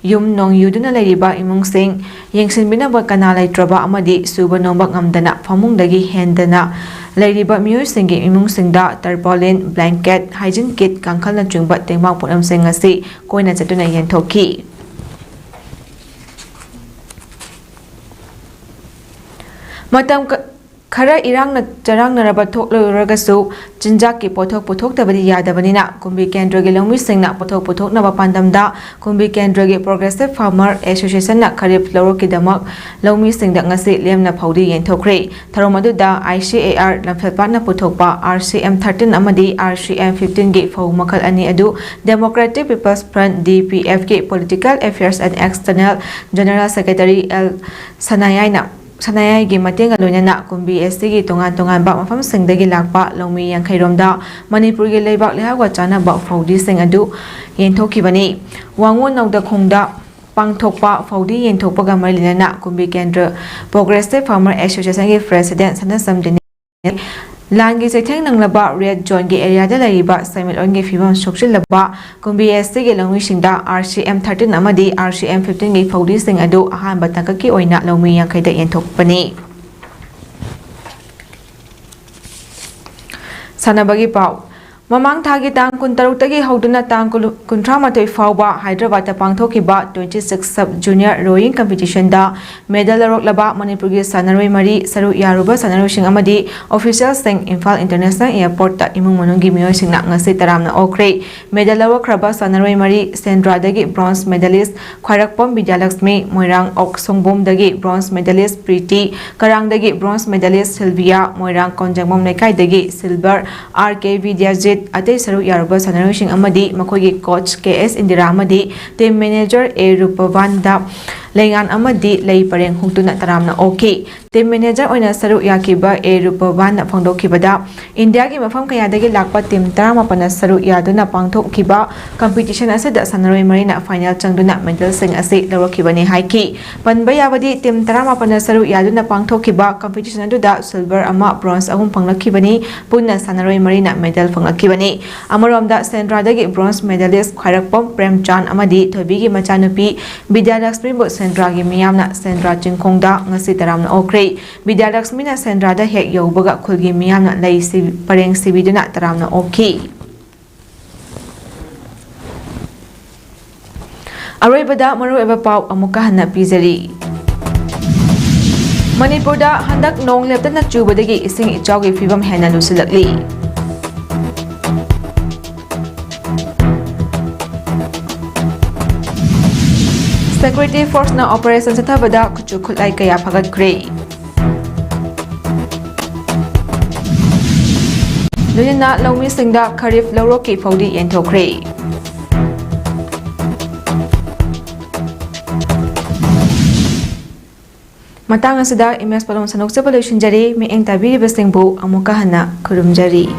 ꯌꯨꯝ ꯅꯣꯡ ꯌꯨꯗꯨꯅ ꯂꯩꯔꯤꯕ ꯏꯃꯨꯡꯁꯤꯡ, ꯌꯦꯡꯁꯤꯟꯕꯤꯅꯕ ꯀꯅꯥ ꯂꯩꯇ꯭ꯔꯕ ꯑꯃꯗꯤ ꯁꯨꯕ ꯅꯣꯝꯕ ꯉꯝꯗꯅ ꯐꯃꯨꯡꯗꯒꯤ ꯍꯦꯟꯗꯅ ꯂꯩꯔꯤꯕ ꯃꯤꯑꯣꯏꯁꯤꯡꯒꯤ ꯏꯃꯨꯡꯁꯤꯡꯗ ꯇꯔꯄꯣꯂꯤꯟ, ꯕ꯭ꯂꯦꯡꯀꯦꯠ, ꯍꯥꯏꯖꯤꯟ ꯀꯤꯠ, ꯀꯥꯡꯈꯜꯅꯆꯤꯡꯕ ꯇꯦꯡꯕꯥꯡ ꯄꯣꯠꯂꯝꯁꯤꯡ ꯑꯁꯤ ꯀꯣꯏꯅ ꯆꯠꯇꯨꯅ ꯌꯦꯟꯊꯣꯛꯈꯤ꯫ ꯃꯇꯝ ꯈꯔ ꯏꯔꯥꯡꯅ ꯆꯔꯥꯡꯅꯔꯕ ꯊꯣꯛꯂꯨꯔꯒꯁꯨ, ꯆꯤꯟꯖꯥꯛꯀꯤ ꯄꯣꯠꯊꯣꯛ ꯄꯨꯊꯣꯛꯇꯕꯗꯤ ꯌꯥꯗꯕꯅꯤꯅ, ꯀꯨꯝꯕꯤ ꯀꯦꯟꯗ꯭ꯔꯒꯤ ꯂꯧꯃꯤꯁꯤꯡꯅ ꯄꯣꯠꯊꯣꯛ ꯄꯨꯊꯣꯛꯅꯕ ꯄꯥꯟꯗꯝꯗ ꯀꯨꯝꯕꯤ ꯀꯦꯟꯗ꯭ꯔꯒꯤ ꯄ꯭ꯔꯣꯒ꯭ꯔꯦꯁꯤꯚ ꯐꯥꯔꯃꯔ ꯑꯦꯁꯣꯁꯤꯌꯦꯁꯟꯅ ꯈꯔꯤꯐ ꯂꯧꯔꯣꯛꯀꯤꯗꯃꯛ ꯂꯧꯃꯤꯁꯤꯡꯗ ꯉꯁꯤ ꯂꯦꯝꯅ ꯐꯧꯗꯤ ꯌꯦꯟꯊꯣꯛꯈ꯭ꯔꯦ꯫ ꯊꯧꯔꯝ ꯑꯗꯨꯗ ꯑꯥꯏ ꯁꯤ ꯑꯦ ꯑꯥꯔ ꯂꯝꯐꯦꯜꯄꯥꯠꯅ ꯄꯨꯊꯣꯛꯄ ꯑꯥꯔ ꯁꯤ ꯑꯦꯝ ꯊꯥꯔꯇꯤꯟ ꯑꯃꯗꯤ ꯑꯥꯔ ꯁꯤ ꯑꯦꯝ ꯐꯤꯐꯇꯤꯟꯒꯤ ꯐꯧ ꯃꯈꯜ ꯑꯅꯤ ꯑꯗꯨ Democratic People's Front, D P ꯑꯦꯐꯀꯤ Political Affairs and External General Secretary L ꯁꯅꯥꯌꯥꯏꯅ ꯁꯅꯥꯌꯥꯏꯒꯤ ꯃꯇꯦꯡꯒ ꯂꯣꯏꯅꯅ ꯀꯨꯝꯕꯤ ꯑꯦꯁ ꯇꯤꯒꯤ ꯇꯣꯉꯥꯟ ꯇꯣꯉꯥꯟꯕ ꯃꯐꯝꯁꯤꯡꯗꯒꯤ ꯂꯥꯛꯄ ꯂꯧꯃꯤ ꯌꯥꯡꯈꯩ ꯔꯣꯝꯗ ꯃꯅꯤꯄꯨꯔꯒꯤ ꯂꯩꯕꯥꯛ ꯂꯩꯍꯥꯎꯒ ꯆꯥꯟꯅꯕ ꯐꯧꯗꯤꯁꯤꯡ ꯑꯗꯨ ꯌꯦꯟꯊꯣꯛꯈꯤꯕꯅꯤ꯫ ꯋꯥꯉꯨ ꯅꯧꯗꯈꯣꯡꯗ ꯄꯥꯡꯊꯣꯛꯄ ꯐꯧꯗꯤ ꯌꯦꯟꯊꯣꯛꯄꯒ ꯃꯔꯤ ꯂꯩꯅꯅ ꯀꯨꯝꯕꯤ ꯀꯦꯟꯗ꯭ꯔ ꯄ꯭ꯔꯣꯒ꯭ꯔꯦꯁꯤꯚ ꯐꯥꯔꯃꯔ ꯑꯦꯁꯣꯁꯤꯌꯦꯁꯟꯒꯤ ꯄ꯭ꯔꯦꯁꯤꯗꯦꯟꯠ ꯁꯅꯥꯁꯝ ꯗꯦꯅꯤꯁ ꯂꯥꯟꯒꯤ ꯆꯩꯊꯦꯡ ꯅꯪꯂꯕ ꯔꯦꯗ ꯖꯣꯟꯒꯤ ꯑꯦꯔꯤꯌꯥꯗ ꯂꯩꯔꯤꯕ ꯁꯦꯟꯃꯤꯠꯂꯣꯟꯒꯤ ꯐꯤꯕꯝ ꯁꯣꯛꯆꯤꯜꯂꯕ ꯀꯨꯝꯕꯤ ꯑꯦꯁ ꯇꯤꯒꯤ ꯂꯧꯃꯤꯁꯤꯡꯗ ꯑꯥꯔ ꯁꯤ ꯑꯦꯝ ꯊꯥꯔꯇꯤꯟ ꯑꯃꯗꯤ ꯑꯥꯔ ꯁꯤ ꯑꯦꯝ ꯐꯤꯐꯇꯤꯟꯒꯤ ꯐꯧꯗꯤꯁꯤꯡ ꯑꯗꯨ ꯑꯍꯥꯟꯕ ꯇꯥꯡꯀꯛꯀꯤ ꯑꯣꯏꯅ ꯂꯧꯃꯤ ꯌꯥꯡꯈꯩꯗ ꯌꯦꯟꯊꯣꯛꯄꯅꯤ꯫ ꯁꯥꯟꯅꯕꯒꯤ ꯄꯥꯎ꯫ ꯃꯃꯥꯡ ꯊꯥꯒꯤ ꯇꯥꯡ ꯀꯨꯟꯇꯔꯨꯛꯇꯒꯤ ꯍꯧꯗꯨꯅ ꯇꯥꯡ ꯀꯨꯟꯊ꯭ꯔꯥ ꯃꯥꯊꯣꯏ ꯐꯥꯎꯕ ꯍꯥꯏꯗ꯭ꯔꯕꯥꯗꯇ ꯄꯥꯡꯊꯣꯛꯈꯤꯕ twenty six sub junior rowing competitionꯗ ꯃꯦꯗꯜ ꯂꯧꯔꯛꯂꯕ ꯃꯅꯤꯄꯨꯔꯒꯤ ꯁꯥꯟꯅꯔꯣꯏ ꯃꯔꯤ, ꯁꯔꯨꯛ ꯌꯥꯔꯨꯕ ꯁꯥꯟꯅꯔꯣꯏꯁꯤꯡ ꯑꯃꯗꯤ ꯑꯣꯐꯤꯁꯤꯌꯦꯜꯁꯤꯡ ꯏꯝꯐꯥꯜ ꯏꯟꯇꯔꯅꯦꯁꯅꯦꯜ ꯑꯦꯌꯔꯄꯣꯔꯠꯇ ꯏꯃꯨꯡ ꯃꯅꯨꯡꯒꯤ ꯃꯤꯑꯣꯏꯁꯤꯡꯅ ꯉꯁꯤ ꯇꯔꯥꯝꯅ ꯑꯣꯛꯈ꯭ꯔꯦ꯫ ꯃꯦꯗꯜ ꯂꯧꯔꯛꯈ꯭ꯔꯕ ꯁꯥꯟꯅꯔꯣꯏ ꯃꯔꯤ, ꯁꯦꯟꯗ꯭ꯔꯥꯗꯒꯤ ꯕ꯭ꯔꯣꯟꯖ ꯃꯦꯗꯥꯂꯤꯁ ꯈ꯭ꯋꯥꯏꯔꯥꯛꯄꯝ ꯕꯤꯗ꯭ꯌꯥꯂꯛꯁꯃꯤ, ꯃꯣꯏꯔꯥꯡ ꯑꯣꯛ ꯁꯣꯡꯕꯣꯝꯗꯒꯤ ꯕ꯭ꯔꯣꯟꯖ ꯃꯦꯗꯥꯂꯤꯁ ꯄ꯭ꯔꯤꯇꯤ, ꯀꯔꯥꯡꯗꯒꯤ ꯕ꯭ꯔꯣꯟꯖ ꯃꯦꯗꯥꯂꯤꯁ ꯁꯤꯜꯚꯤꯌꯥ, ꯃꯣꯏꯔꯥꯡ ꯀꯣꯟꯖꯪꯕꯝ ꯂꯩꯀꯥꯏꯗꯒꯤ ꯁꯤꯜꯚꯔ ꯑꯥꯔ ꯀꯦ ꯕꯤꯗ꯭ꯌꯥꯖꯤꯠ, ꯑꯇꯩ ꯁꯔꯨꯛ ꯌꯥꯔꯨꯕ ꯁꯥꯟꯅꯔꯣꯏꯁꯤꯡ ꯑꯃꯗꯤ ꯃꯈꯣꯏꯒꯤ ꯀꯣꯆ ꯀꯦ ꯑꯦꯁ ꯏꯟꯗꯤꯔꯥ ꯑꯃꯗꯤ ꯇꯤꯝ ꯃꯦꯅꯦꯖꯔ ꯑꯦ ꯔꯨꯄꯕꯥꯟꯗ ꯂꯩꯉꯥꯟ ꯑꯃꯗꯤ ꯂꯩ ꯄꯔꯦꯡ ꯍꯨꯛꯇꯨꯅ ꯇꯔꯥꯝꯅ ꯑꯣꯛꯈꯤ꯫ ꯇꯤꯝ ꯃꯦꯅꯦꯖꯔ ꯑꯣꯏꯅ ꯁꯔꯨꯛ ꯌꯥꯈꯤꯕ ꯑꯦ ꯔꯨꯄꯕꯥꯟꯗ ꯐꯣꯡꯗꯣꯛꯈꯤꯕꯗ, ꯏꯟꯗꯤꯌꯥꯒꯤ ꯃꯐꯝ ꯀꯌꯥꯗꯒꯤ ꯂꯥꯛꯄ ꯇꯤꯝ ꯇꯔꯥꯃꯥꯄꯟꯅ ꯁꯔꯨꯛ ꯌꯥꯗꯨꯅ ꯄꯥꯡꯊꯣꯛꯈꯤꯕ ꯀꯝꯄꯤꯇꯤꯁꯟ ꯑꯁꯤꯗ ꯁꯥꯟꯅꯔꯣꯏ ꯃꯔꯤꯅ ꯐꯥꯏꯅꯦꯜ ꯆꯪꯗꯨꯅ ꯃꯦꯗꯜꯁꯤꯡ ꯑꯁꯤ ꯂꯧꯔꯛꯈꯤꯕꯅꯤ ꯍꯥꯏꯈꯤ꯫ ꯄꯟꯕ ꯌꯥꯕꯗꯤ, ꯇꯤꯝ ꯇꯔꯥꯃꯥꯄꯟꯅ ꯁꯔꯨꯛ ꯌꯥꯗꯨꯅ ꯄꯥꯡꯊꯣꯛꯈꯤꯕ ꯀꯝꯄꯤꯇꯤꯁꯟ ꯑꯗꯨꯗ ꯁꯤꯜꯚꯔ ꯑꯃ, ꯕ꯭ꯔꯣꯟꯖ ꯑꯍꯨꯝ ꯐꯪꯂꯛꯈꯤꯕꯅꯤ꯫ ꯄꯨꯟꯅ ꯁꯥꯟꯅꯔꯣꯏ ꯃꯔꯤꯅ ꯃꯦꯗꯜ ꯐꯪꯂꯛꯈꯤꯕꯅꯤ꯫ ꯑꯃꯔꯣꯝꯗ, ꯁꯦꯟꯗ꯭ꯔꯥꯗꯒꯤ ꯕ꯭ꯔꯣꯟꯖ ꯃꯦꯗꯥꯂꯤꯁ ꯈ꯭ꯋꯥꯏꯔꯥꯛꯄꯝ ꯄ꯭ꯔꯦꯝꯆꯥꯟ ꯑꯃꯗꯤ ꯊꯣꯏꯕꯤꯒꯤ ꯃꯆꯥꯅꯨꯄꯤ ꯕꯤꯗ꯭ꯌꯥꯂꯛꯁꯃꯤꯕꯨ ꯁꯦꯟꯗ꯭ꯔꯥꯒꯤ ꯃꯤꯌꯥꯝꯅ ꯁꯦꯟꯗ꯭ꯔꯥ ꯆꯤꯡꯈꯣꯡꯗ ꯉꯁꯤ ꯇꯔꯥꯝꯅ ꯑꯣꯛꯈ꯭ꯔꯦ꯫ ꯕꯤꯗ꯭ꯌꯥꯂꯛꯁꯃꯤꯅ ꯁꯦꯟꯗ꯭ꯔꯥꯗ ꯍꯦꯛ ꯌꯧꯕꯒ ꯈꯨꯜꯒꯤ ꯃꯤꯌꯥꯝꯅ ꯂꯩ ꯁꯤ-, ꯄꯔꯦꯡ ꯁꯤꯕꯤꯗꯨꯅ ꯇꯔꯥꯝꯅ ꯑꯣꯛꯈꯤ꯫ ꯑꯔꯣꯏꯕꯗ ꯃꯔꯨꯑꯣꯏꯕ ꯄꯥꯎ ꯑꯃꯨꯛꯀ ꯍꯟꯅ ꯄꯤꯖꯔꯤ꯫ ꯃꯅꯤꯄꯨꯔꯗ ꯍꯟꯗꯛ ꯅꯣꯡ ꯂꯦꯞꯇꯅ ꯆꯨꯕꯗꯒꯤ ꯏꯁꯤꯡ ꯏꯆꯥꯎꯒꯤ ꯐꯤꯕꯝ ꯍꯦꯟꯅ ꯂꯨꯁꯤꯜꯂꯛꯂꯤ꯫ ꯁꯦꯀ꯭ꯌꯨꯔꯤꯇꯤ ꯐꯣꯔꯁꯅ ꯑꯣꯄꯔꯦꯁꯟ ꯆꯠꯊꯕꯗ ꯈꯨꯠꯁꯨ ꯈꯨꯠꯂꯥꯏ ꯀꯌꯥ ꯐꯒꯠꯈ꯭ꯔꯦ꯫ ꯂꯣꯏꯅꯅ ꯂꯧꯃꯤꯁꯤꯡꯗ ꯈꯔꯤꯐ ꯂꯧꯔꯣꯛꯀꯤ ꯐꯧꯗꯤ ꯌꯦꯟꯊꯣꯛꯈ꯭ꯔꯦ꯫ ꯃꯇꯥꯡ ꯑꯁꯤꯗ ꯏꯃꯦꯖ ꯄꯥꯎꯂꯣꯝ ꯁꯟꯗꯣꯛꯆꯕ ꯂꯣꯏꯁꯤꯟꯖꯔꯦ꯫ ꯃꯤꯠꯌꯦꯡ ꯇꯥꯕꯤꯔꯤꯕꯁꯤꯡꯕꯨ ꯑꯃꯨꯛꯀ ꯍꯟꯅ ꯈꯨꯔꯨꯝꯖꯔꯤ꯫